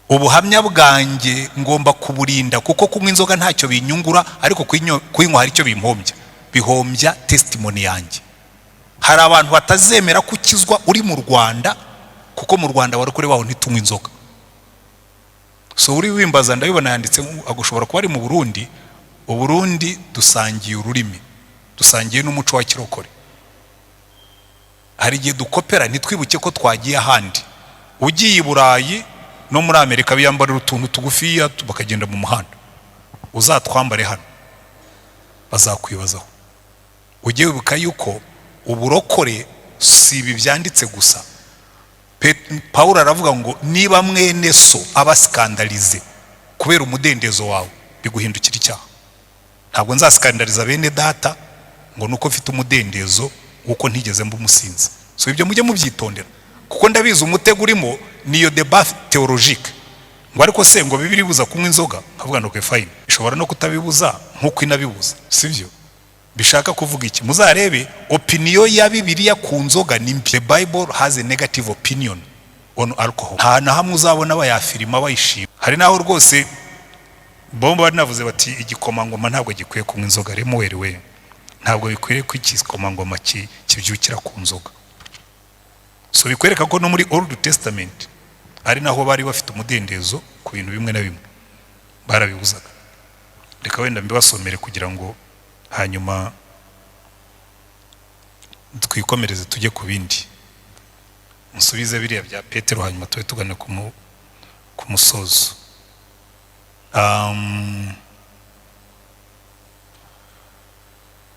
Ubuhamya bwanjye ngomba kuburinda, kuko kunywa inzoga ntacyo binyungura, ariko kuyinywa hari icyo bimpombya, bihombya testimony yanjye. Hari abantu batazemera ko ukizwa uri mu Rwanda, kuko mu Rwanda warokore waho ntitunywa inzoga. So uri wimbaza, ndabibona yanditse, agushobora kuba ari mu Burundi. Uburundi dusangiye ururimi, dusangiye n'umuco wa kirokore. Hari igihe dukopera ntitwibuke ko twagiye ahandi. Ugiye i Burayi no muri Amerika biyambarira utuntu tugufiya bakagenda mu muhanda, uzatwambare hano bazakwibazaho. Ujye wibuka yuko uburokore si ibi byanditse gusa. Pawulo aravuga ngo niba mwene so abasikandarize kubera umudendezo wawe, biguhindukira icyaha. Ntabwo nzasikandariza bene data ngo nuko mfite umudendezo wuko ntigeze mba umusinzi. So ibyo mujye mubyitondera, kuko ndabizi umutego urimo niyo débat théologique, ngo ariko se ngo Bibiliya ibuza kunywa inzoga? Nkavuga ngo okay fine, ishobora no kutabibuza nkuko inabibuza, sibyo? Bishaka kuvuga iki? Muzarebe opinion ya Bibiliya ku nzoga ni mbi. The Bible has a negative opinion on alcohol. Nta na hamwe uzabona bayafirima bayishima. Hari naho rwose bomba bari navuze bati igikomangoma ntabwo gikwiye kunywa inzoga. Lemuweli we, ntabwo bikwiriye ko igikomangoma kibyukira ku nzoga. So bikwereka ko no muri Old Testament ari naho bari bafite umudendezo ku bintu bimwe na bimwe barabibuzaga. Reka wenda mbibasomere kugira ngo hanyuma twikomereze tujye ku bindi. Musubize biriya bya Petero, hanyuma tube tugana ku musozo.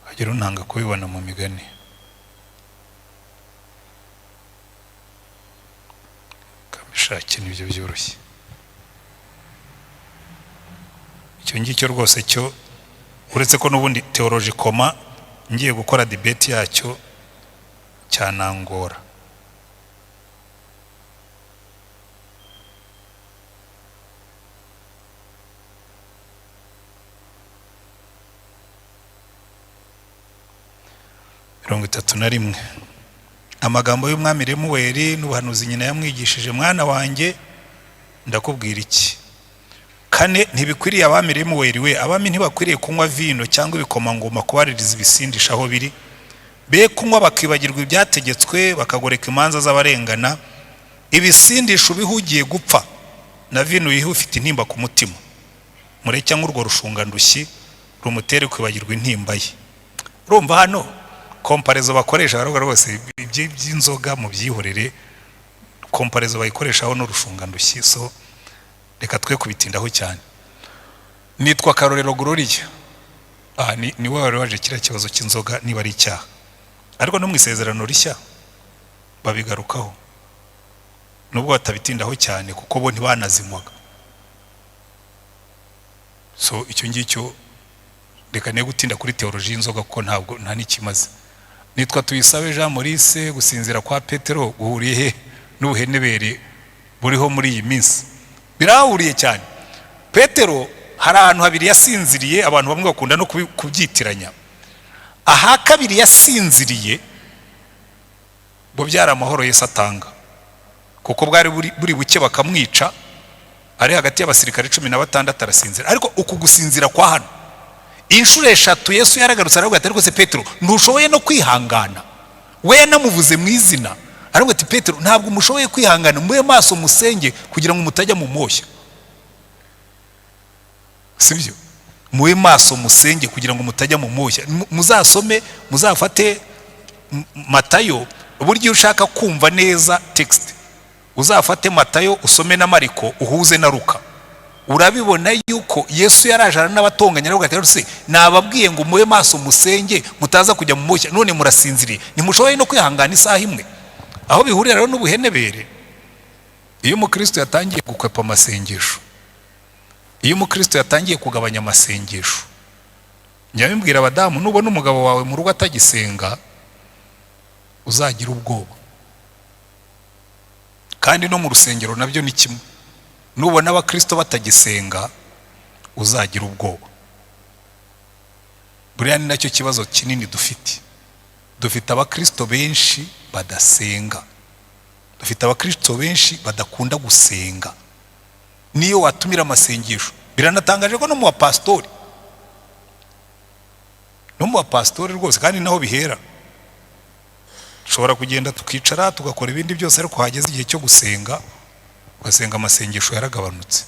Hagira untanga kubibona mu migani. Kambishake, nibyo byoroshye. Icyo ngicyo rwose cyo, uretse ko n'ubundi théologiquement ngiye gukora debate yacyo cyanangora. 31, amagambo y'umwami Lemuweli n'ubuhanuzi nyina yamwigishije: mwana wanjye, ndakubwira iki? Kane, ntibikwiriye abami, Lemuweli we, abami ntibakwiriye kunywa vino, cyangwa ibikomangoma kubaririza ibisindisha aho biri, be kunywa bakibagirwa ibyategetswe, bakagoreka imanza z'abarengana. Ibisindisha ubihugiye gupfa, na vino uyihe ufite intimba ku mutima. Mureke nk'urwo rushungandushyi rumutere kwibagirwa intimba ye. Urumva hano comparaison bakoresha, baravuga rwose iby'inzoga mu byihorere, comparaison bayikoreshaho n'urushungandushyi. So reka twe kubitindaho cyane. Nitwa Karorero Gloria. Aha ni wowe wari waje kiriya kibazo cy'inzoga niba ari icyaha, ariko no mu Isezerano Rishya babigarukaho. Nubwo batabitindaho cyane, kuko bo ntibanazinywaga. So icyo ngicyo, reka ne gutinda kuri théologie y'inzoga, kuko ntabwo nta n'ikimaze. Nitwa Tuyisabe Jean Maurice. Gusinzira kwa Petero guhuriye he n'ubuhenebere buriho muri iyi minsi? Birahuriye cyane. Petero hari ahantu habiri yasinziriye, abantu bamwe bakunda no kubyitiranya. Aha kabiri yasinziriye bo byari amahoro Yesu atanga, kuko bwari buri buke bakamwica, ari hagati y'abasirikare 16, arasinzira. Ariko uku gusinzira kwa hano, inshuro eshatu Yesu yaragarutse, aravuga ati: "Ariko se Petero, ntushoboye no kwihangana?" We yanamuvuze mu izina, aravuga ati: "Petero, ntabwo mushoboye kwihangana? Mube maso, musenge kugira ngo mutajya mu moshya." Sibyo? Mube maso, musenge kugira ngo mutajya mu moshya. Muzasome, muzafate Matayo. Burya iyo ushaka kumva neza text, uzafate Matayo, usome na Mariko, uhuze na Luka, urabibona yuko Yesu yaraje n'abatonganya, aravuga ati: "Se nababwiye ngo mube maso, musenge, mutaza kujya mu moshya, none murasinziriye, ntimushoboye no kwihangana isaha imwe?" Aho bihurira rero n'ubuhenebere, iyo umukristo yatangiye gukwepa amasengesho, iyo umukristo yatangiye kugabanya amasengesho, njya mbibwira abadamu: nubona umugabo wawe mu rugo atagisenga, uzagira ubwoba. Kandi no mu rusengero nabyo ni kimwe, nubona abakristo batagisenga, uzagira ubwoba. Buriya ni nacyo kibazo kinini dufite. Dufite abakristo benshi badasenga, dufite abakristo benshi badakunda gusenga. Niyo watumira amasengesho, biranatangaje ko no mu bapasitori, no mu bapasitori rwose, kandi naho bihera. Dushobora kugenda tukicara, tugakora ibindi byose, ariko hageze igihe cyo gusenga, ugasenga amasengesho yaragabanutse.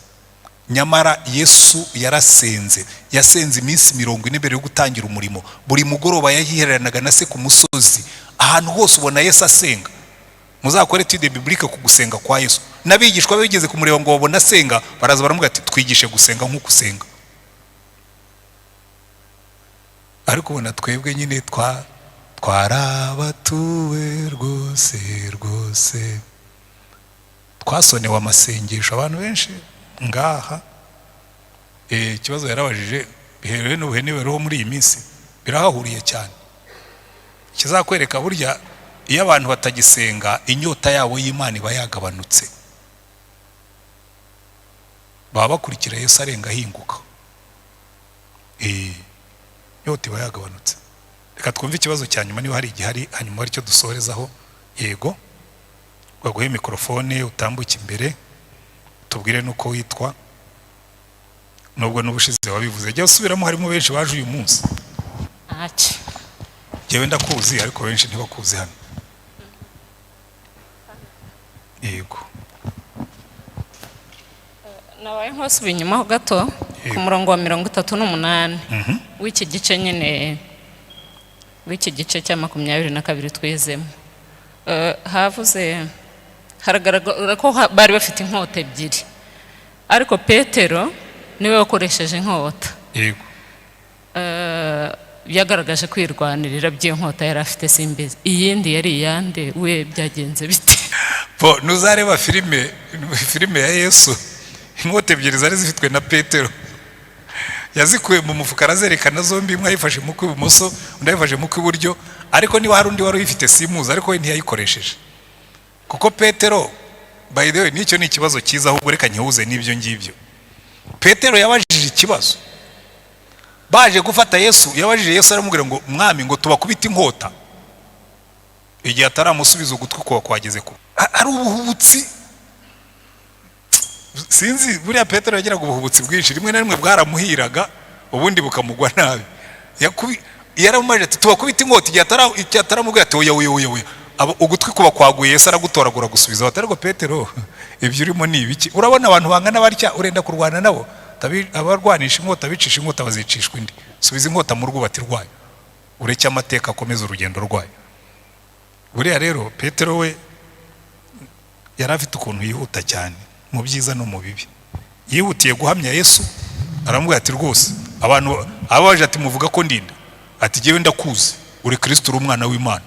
Nyamara Yesu yarasenze, yasenze iminsi 40 mbere yo gutangira umurimo. Buri mugoroba yahihereranaga na Se ku musozi. Ahantu hose ubona Yesu asenga. Muzakore étude biblique ku gusenga kwa Yesu. N'abigishwa be bigeze kumureba ngo babone asenga, baraza baramubwira ati: "Twigishe gusenga nk'uko usenga." Ariko ubona twebwe nyine twarabatuwe rwose rwose, twasonewe amasengesho abantu benshi ngaha. Ikibazo yarabajije biherewe n'ubuhenebere muri iyi minsi, birahahuriye cyane. Ikizakwereka, burya iyo abantu batagisenga, inyota yabo y'Imana iba yagabanutse, baba bakurikira Yesu arenga ahinguka. Inyota iba yagabanutse. Reka twumve ikibazo cya nyuma niba hari igihari, hanyuma aricyo dusorezaho. Yego, baguhe mikorofone, utambuke imbere, tubwire n'uko witwa, nubwo n'ubushize wabivuze. Jya usubiramo, harimo benshi baje uyu munsi. Ntacyo. Njyewe ndakuzi, ariko benshi ntibakuzi hano. Yego. Nabaye nk'usubiye inyuma ho gato ku murongo wa 38 w'iki gice nyine, w'iki gice cya 22 twizemo. Havuze, haragaragara ko bari bafite inkota ebyiri, ariko Petero niwe wakoresheje inkota. Yagaragaje kwirwanirira by'inkota yari afite. Simbizi, iyindi yari iyande? We byagenze bite? Bo nuzareba filime ya Yesu, inkota ebyiri zari zifitwe na Petero, yazikuye mu mufuka arazerekana zombi, imwe ayifashe mu kw'ibumoso, undi ayifashe mu kw'iburyo. Ariko niba hari undi wari uyifite simuzi, ariko we ntiyayikoresheje, kuko Petero, by the way, n'icyo ni ikibazo cyiza, ahubwo reka nyihuze n'ibyo ngibyo. Petero yabajije ikibazo baje gufata Yesu. Yabajije Yesu, aramubwira ngo: "Mwami, ngo tubakubite inkota?" Igihe ataramusubiza, ugutwi kuba kwageze ku hari ubuhubutsi. Sinzi, buriya Petero yagiraga ubuhubutsi bwinshi, rimwe na rimwe bwaramuhiraga, ubundi bukamugwa nabi. Yaramubajije ati: "Tubakubite inkota?" Igihe ataramubwira ati: "Oya, oya, oya, oya," ugutwi kuba kwaguye, Yesu aragutoragura gusubiza bati: "Ariko Petero, ibyo urimo ni ibiki? Urabona abantu bangana batya urenda kurwana nabo? Abarwanisha inkota, abicisha inkota bazicishwa indi. Subiza inkota mu rwubati rwayo, ureke amateka akomeza urugendo rwayo." Buriya rero Petero we yari afite ukuntu yihuta cyane mu byiza no mu bibi. Yihutiye guhamya Yesu, aramubwira ati: "Rwose abantu abaje," ati: "Muvuga ko ndinda?" Ati: "Jyewe ndakuzi, uri Kristo, uri umwana w'Imana."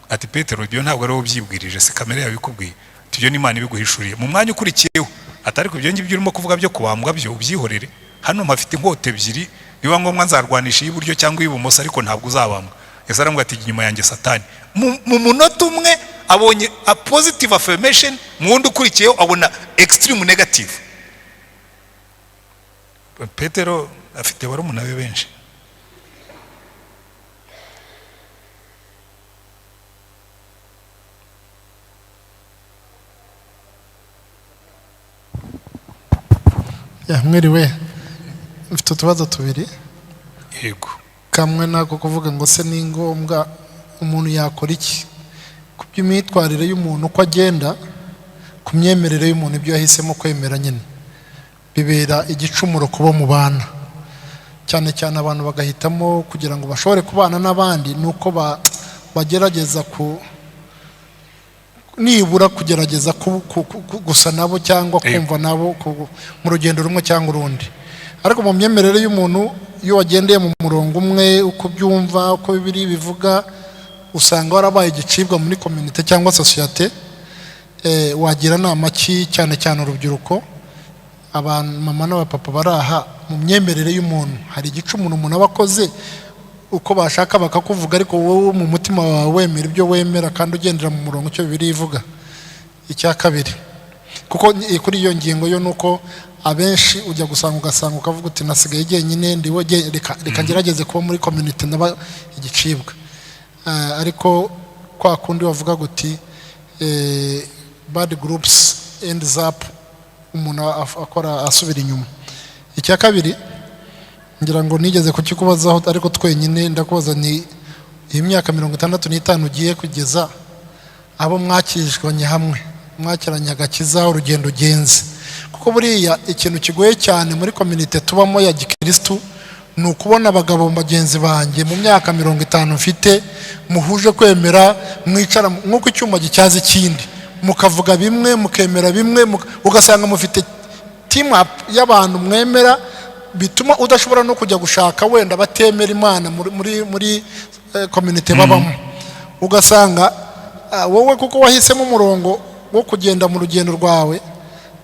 Ati: "Petero, ibyo ntabwo ari wowe ubyibwirije, si kamere yawe ikubwiye." Ibyo ni Imana ibiguhishuriye. Mu mwanya ukurikiyeho atari ku ibyo ngibyo urimo kuvuga byo kubambwa byo ubyihorere, hano mpafite inkota ebyiri, niba ngombwa nzarwanisha iy'iburyo cyangwa iy'ibumoso, ariko ntabwo uzabambwa. Yesu aramubwira ati inyuma yanjye Satani. Mu munota umwe abonye a positive affirmation, mu wundi ukurikiyeho abona extreme negative. Petero afite barumuna be benshi. Ya, mwiriwe, mfite utubazo tubiri. Yego. Kamwe nako kuvuga ngo se ni ngombwa umuntu yakora iki ku by'imyitwarire y'umuntu uko agenda, ku myemerere y'umuntu ibyo yahisemo kwemera nyine bibera igicumuro kubo mubana, cyane cyane abantu bagahitamo kugira ngo bashobore kubana n'abandi nuko bagerageza ku nibura kugerageza gusa nabo cyangwa kumva nabo mu rugendo rumwe cyangwa urundi. Ariko mu myemerere y'umuntu iyo wagendeye mu murongo umwe uko byumva uko Bibiliya bivuga, usanga warabaye igicibwa muri community cyangwa societe. Wagira nama ki cyane cyane urubyiruko, abantu mama n'abapapa baraha, mu myemerere y'umuntu hari igicumuro umuntu aba akoze uko bashaka bakakuvuga, ariko wowe mu mutima wawe wemera ibyo wemera kandi ugendera mu murongo icyo Bibiliya ivuga. Icya kabiri, kuko kuri iyo ngingo yo nuko abenshi ujya gusanga ugasanga ukavuga uti nasigaye jyenyine ndiwe, reka ngerageze kuba muri community ndaba igicibwa. Ariko kwa kundi bavuga guti bad groups ends up umuntu akora asubira inyuma. Icya kabiri ngira ngo nigeze kukikubazaho ariko twenyine ndakubaza, ni iyi myaka 65 ugiye kugeza abo mwakijwanye hamwe mwakiranye agakiza urugendo ugenze, kuko buriya ikintu kigoye cyane muri community tubamo ya gikristu ni ukubona abagabo bagenzi banjye mu myaka 50 mfite muhuje kwemera, mwicara nk'uko icyuma gicyaza ikindi, mukavuga bimwe mukemera bimwe, ugasanga mufite team up y'abantu mwemera, bituma udashobora no kujya gushaka wenda batemera Imana muri community babamo. Ugasanga wowe kuko wahisemo umurongo wo kugenda mu rugendo rwawe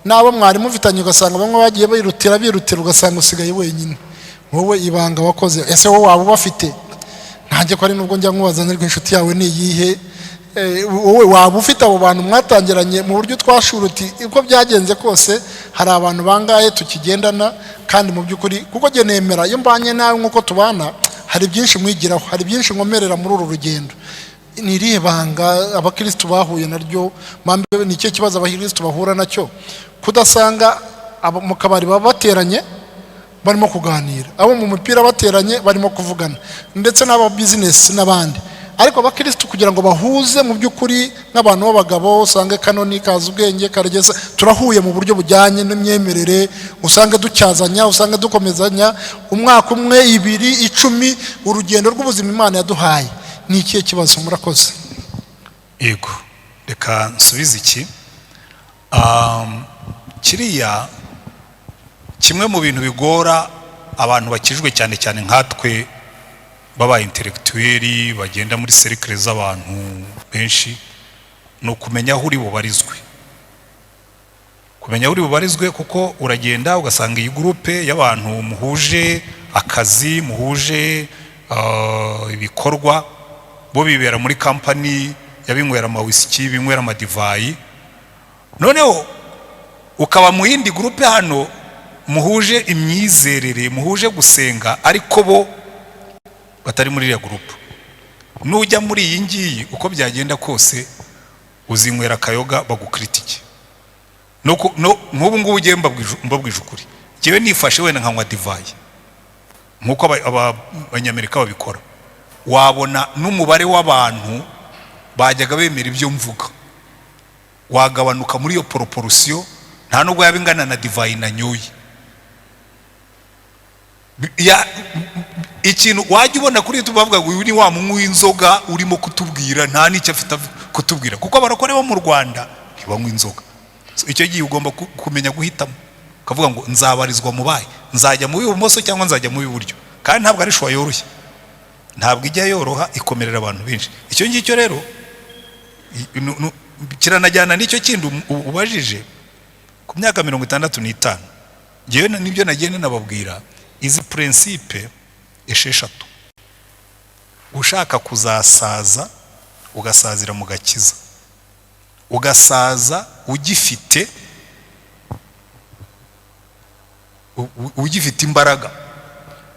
n'abo mwari mufitanye, ugasanga bamwe bagiye birutira ugasanga usigaye wenyine. Wowe ibanga wakoze, ese wowe waba ubafite? Ntange ko ari nubwo njya nkubaza ariko inshuti yawe ni iyihe? Wowe waba ufite abo bantu mwatangiranye mu buryo twashura uti uko byagenze kose hari abantu bangahe tukigendana, kandi mu by'ukuri kuko njye nemera iyo mbanye nawe nk'uko tubana hari byinshi mwigiraho, hari byinshi nkomerera muri uru rugendo. Ni irihe banga abakirisitu bahuye naryo? Ni ikihe kibazo abakirisitu bahura nacyo kudasanga mu kabari baba bateranye barimo kuganira, abo mu mupira bateranye barimo kuvugana, ndetse n'aba bizinesi n'abandi, ariko abakirisitu kugira ngo bahuze mu by'ukuri n'abantu b'abagabo usange Kanoni kaza ubwenge Karegeza, turahuye mu buryo bujyanye n'imyemerere, usange ducyazanya, usange dukomezanya umwaka umwe, 2, 10, urugendo rw'ubuzima Imana yaduhaye. Ni ikihe kibazo? Murakoze. Yego, reka nsubize iki. Kiriya kimwe mu bintu bigora abantu bakijwe cyane cyane nkatwe baba intellectuel bagenda muri cercle z'abantu benshi, ni ukumenya aho uri bubarizwe. Kumenya aho uri bubarizwe, kuko uragenda ugasanga iyi groupe y'abantu muhuje akazi, muhuje ibikorwa, bo bibera muri company yabinywera ama whisky, binywera amadivayi, noneho ukaba mu yindi groupe hano muhuje imyizerere, muhuje gusenga, ariko bo batari muri iriya groupe. Nujya muri iyi ngiyi uko byagenda kose uzinywera akayoga bagukritike. Nk'ubu ngubu ugiye mbabwije ukuri, njyewe nifashe wenda nkanywa divayi nk'uko abanyamerika babikora, wabona n'umubare w'abantu bajyaga bemera ibyo mvuga wagabanuka muri iyo proportion, nta nubwo yaba ingana na divayi nanyoye. Ikintu wajya ubona kuri YouTube bavuga ngo uyu ni wa munywi w'inzoga urimo kutubwira, nta n'icyo afite kutubwira, kuko abarokore bo mu Rwanda ntibanywa inzoga. So, icyo gihe ugomba kumenya guhitamo, ukavuga ngo nzabarizwa mu bahe, nzajya mu b'ibumoso cyangwa nzajya mu b'iburyo. Kandi ntabwo ari shuwa yoroshye, ntabwo ijya yoroha, ikomerera abantu benshi. Icyo ngicyo rero Kiranajyana n'icyo kindi ubajije. Ku myaka 65, ngewe nibyo nagiye nababwira, izi principe 6, ushaka kuzasaza ugasazira mu gakiza, ugasaza ugifite imbaraga.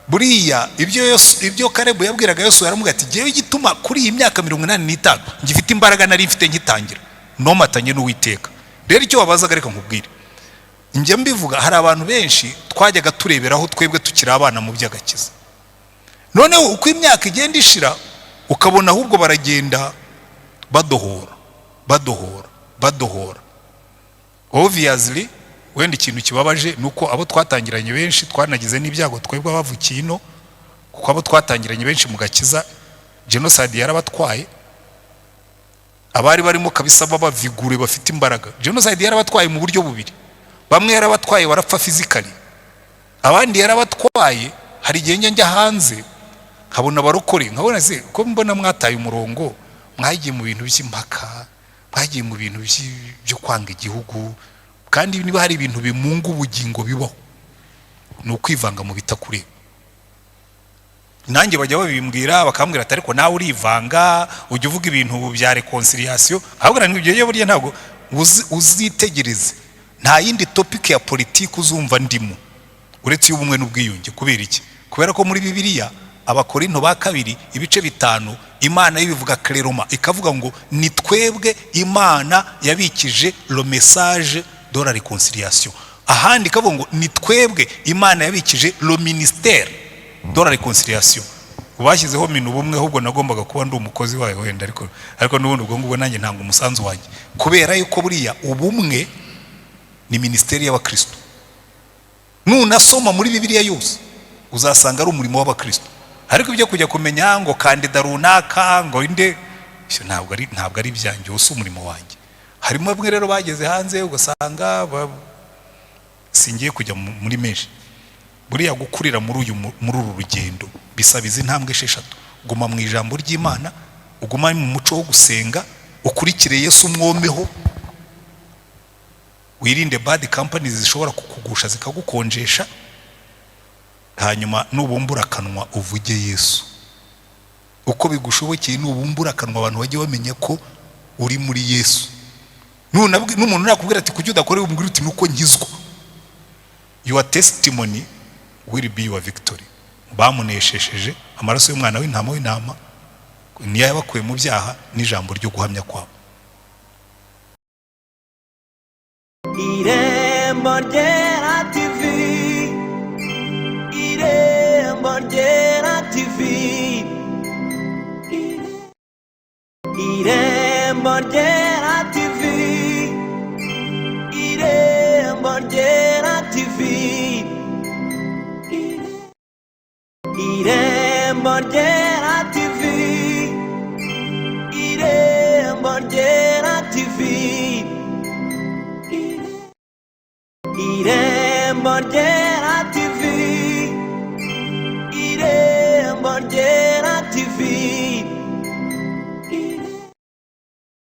Buriya ibyo Karebu yabwiraga Yosuwa, yaramubwira ati: "Ngewe igituma kuri iyi myaka 85 ngifite imbaraga nari mfite ngitangira, nomatanye n'Uwiteka." Rero icyo wabazaga, reka nkubwire, njya mbivuga, hari abantu benshi twajyaga tureberaho twebwe tukiri abana mu by'agakiza, noneho uko imyaka igenda ishira ukabona ahubwo baragenda badohora, badohora, badohora. Obviously, wenda ikintu kibabaje ni uko abo twatangiranye benshi twanagize n'ibyago, twebwe abavukiye ino, kuko abo twatangiranye benshi mu gakiza genocide yarabatwaye. Abari barimo kabisa b'abavigure, bafite imbaraga, genocide yarabatwaye mu buryo bubiri: bamwe yarabatwaye barapfa physically, abandi yarabatwaye. Hari igihe njya hanze nkabona abarokore, nkabona se ko mbona mwataye umurongo, mwagiye mu bintu by'impaka, mwagiye mu bintu byo kwanga igihugu. Kandi niba hari ibintu bimunga ubugingo bibaho, ni ukwivanga mu bitakureba. Nanjye bajya babimbwira, bakambwira ati: "Ariko nawe urivanga, ujya uvuga ibintu bya réconciliation." Nkabwira ngo ibyo burya ntabwo uzitegereze, nta yindi topic ya politiki uzumva ndimo uretse iy'ubumwe n'ubwiyunge. Kubera iki? Kubera ko muri Bibiliya, Abakorinto ba kabiri ibice 5, Imana yo ibivuga clairement, ikavuga ngo ni twebwe Imana yabikije le message de la réconciliation. Ahandi ikavuga ngo ni twebwe Imana yabikije le ministère de la réconciliation. Bashyizeho Minubumwe, ahubwo nagombaga kuba ndi umukozi wayo wenda, ariko n'ubundi ubwo ngubwo nanjye ntanga umusanzu wanjye, kubera yuko buriya ubumwe ni minisiteri y'abakristo. Nunasoma muri Bibiliya yose uzasanga ari umurimo w'abakristo. Ariko ibyo kujya kumenya ngo kandida runaka, ngo inde, ibyo ntabwo ari ibyanjye, uwo si umurimo wanjye. Harimo bamwe rero bageze hanze ugasanga singiye kujya muri menshi. Buriya gukurira muri uru rugendo bisaba izi ntambwe 6: guma mu ijambo ry'Imana, uguma mu muco wo gusenga, ukurikire Yesu, umwomeho, wirinde bad companies zishobora kukugusha zikagukonjesha, hanyuma nubumbura akanwa uvuge Yesu uko bigushobokeye. Nubumbura akanwa, abantu bajye bamenya ko uri muri Yesu. N'umuntu nakubwira ati: "Kuki udakora?" Umubwira uti: "Nuko nkizwa." Your testimony will be your victory. Bamuneshesheje amaraso y'umwana w'intama niyo yabakuye mu byaha n'ijambo ryo guhamya kwabo. Irembo Ryera TV, Irembo Ryera TV, Irembo Ryera TV, Irembo Ryera TV, Irembo Ryera TV, Irembo Ryera TV, Irembo Ryera TV, Irembo Ryera.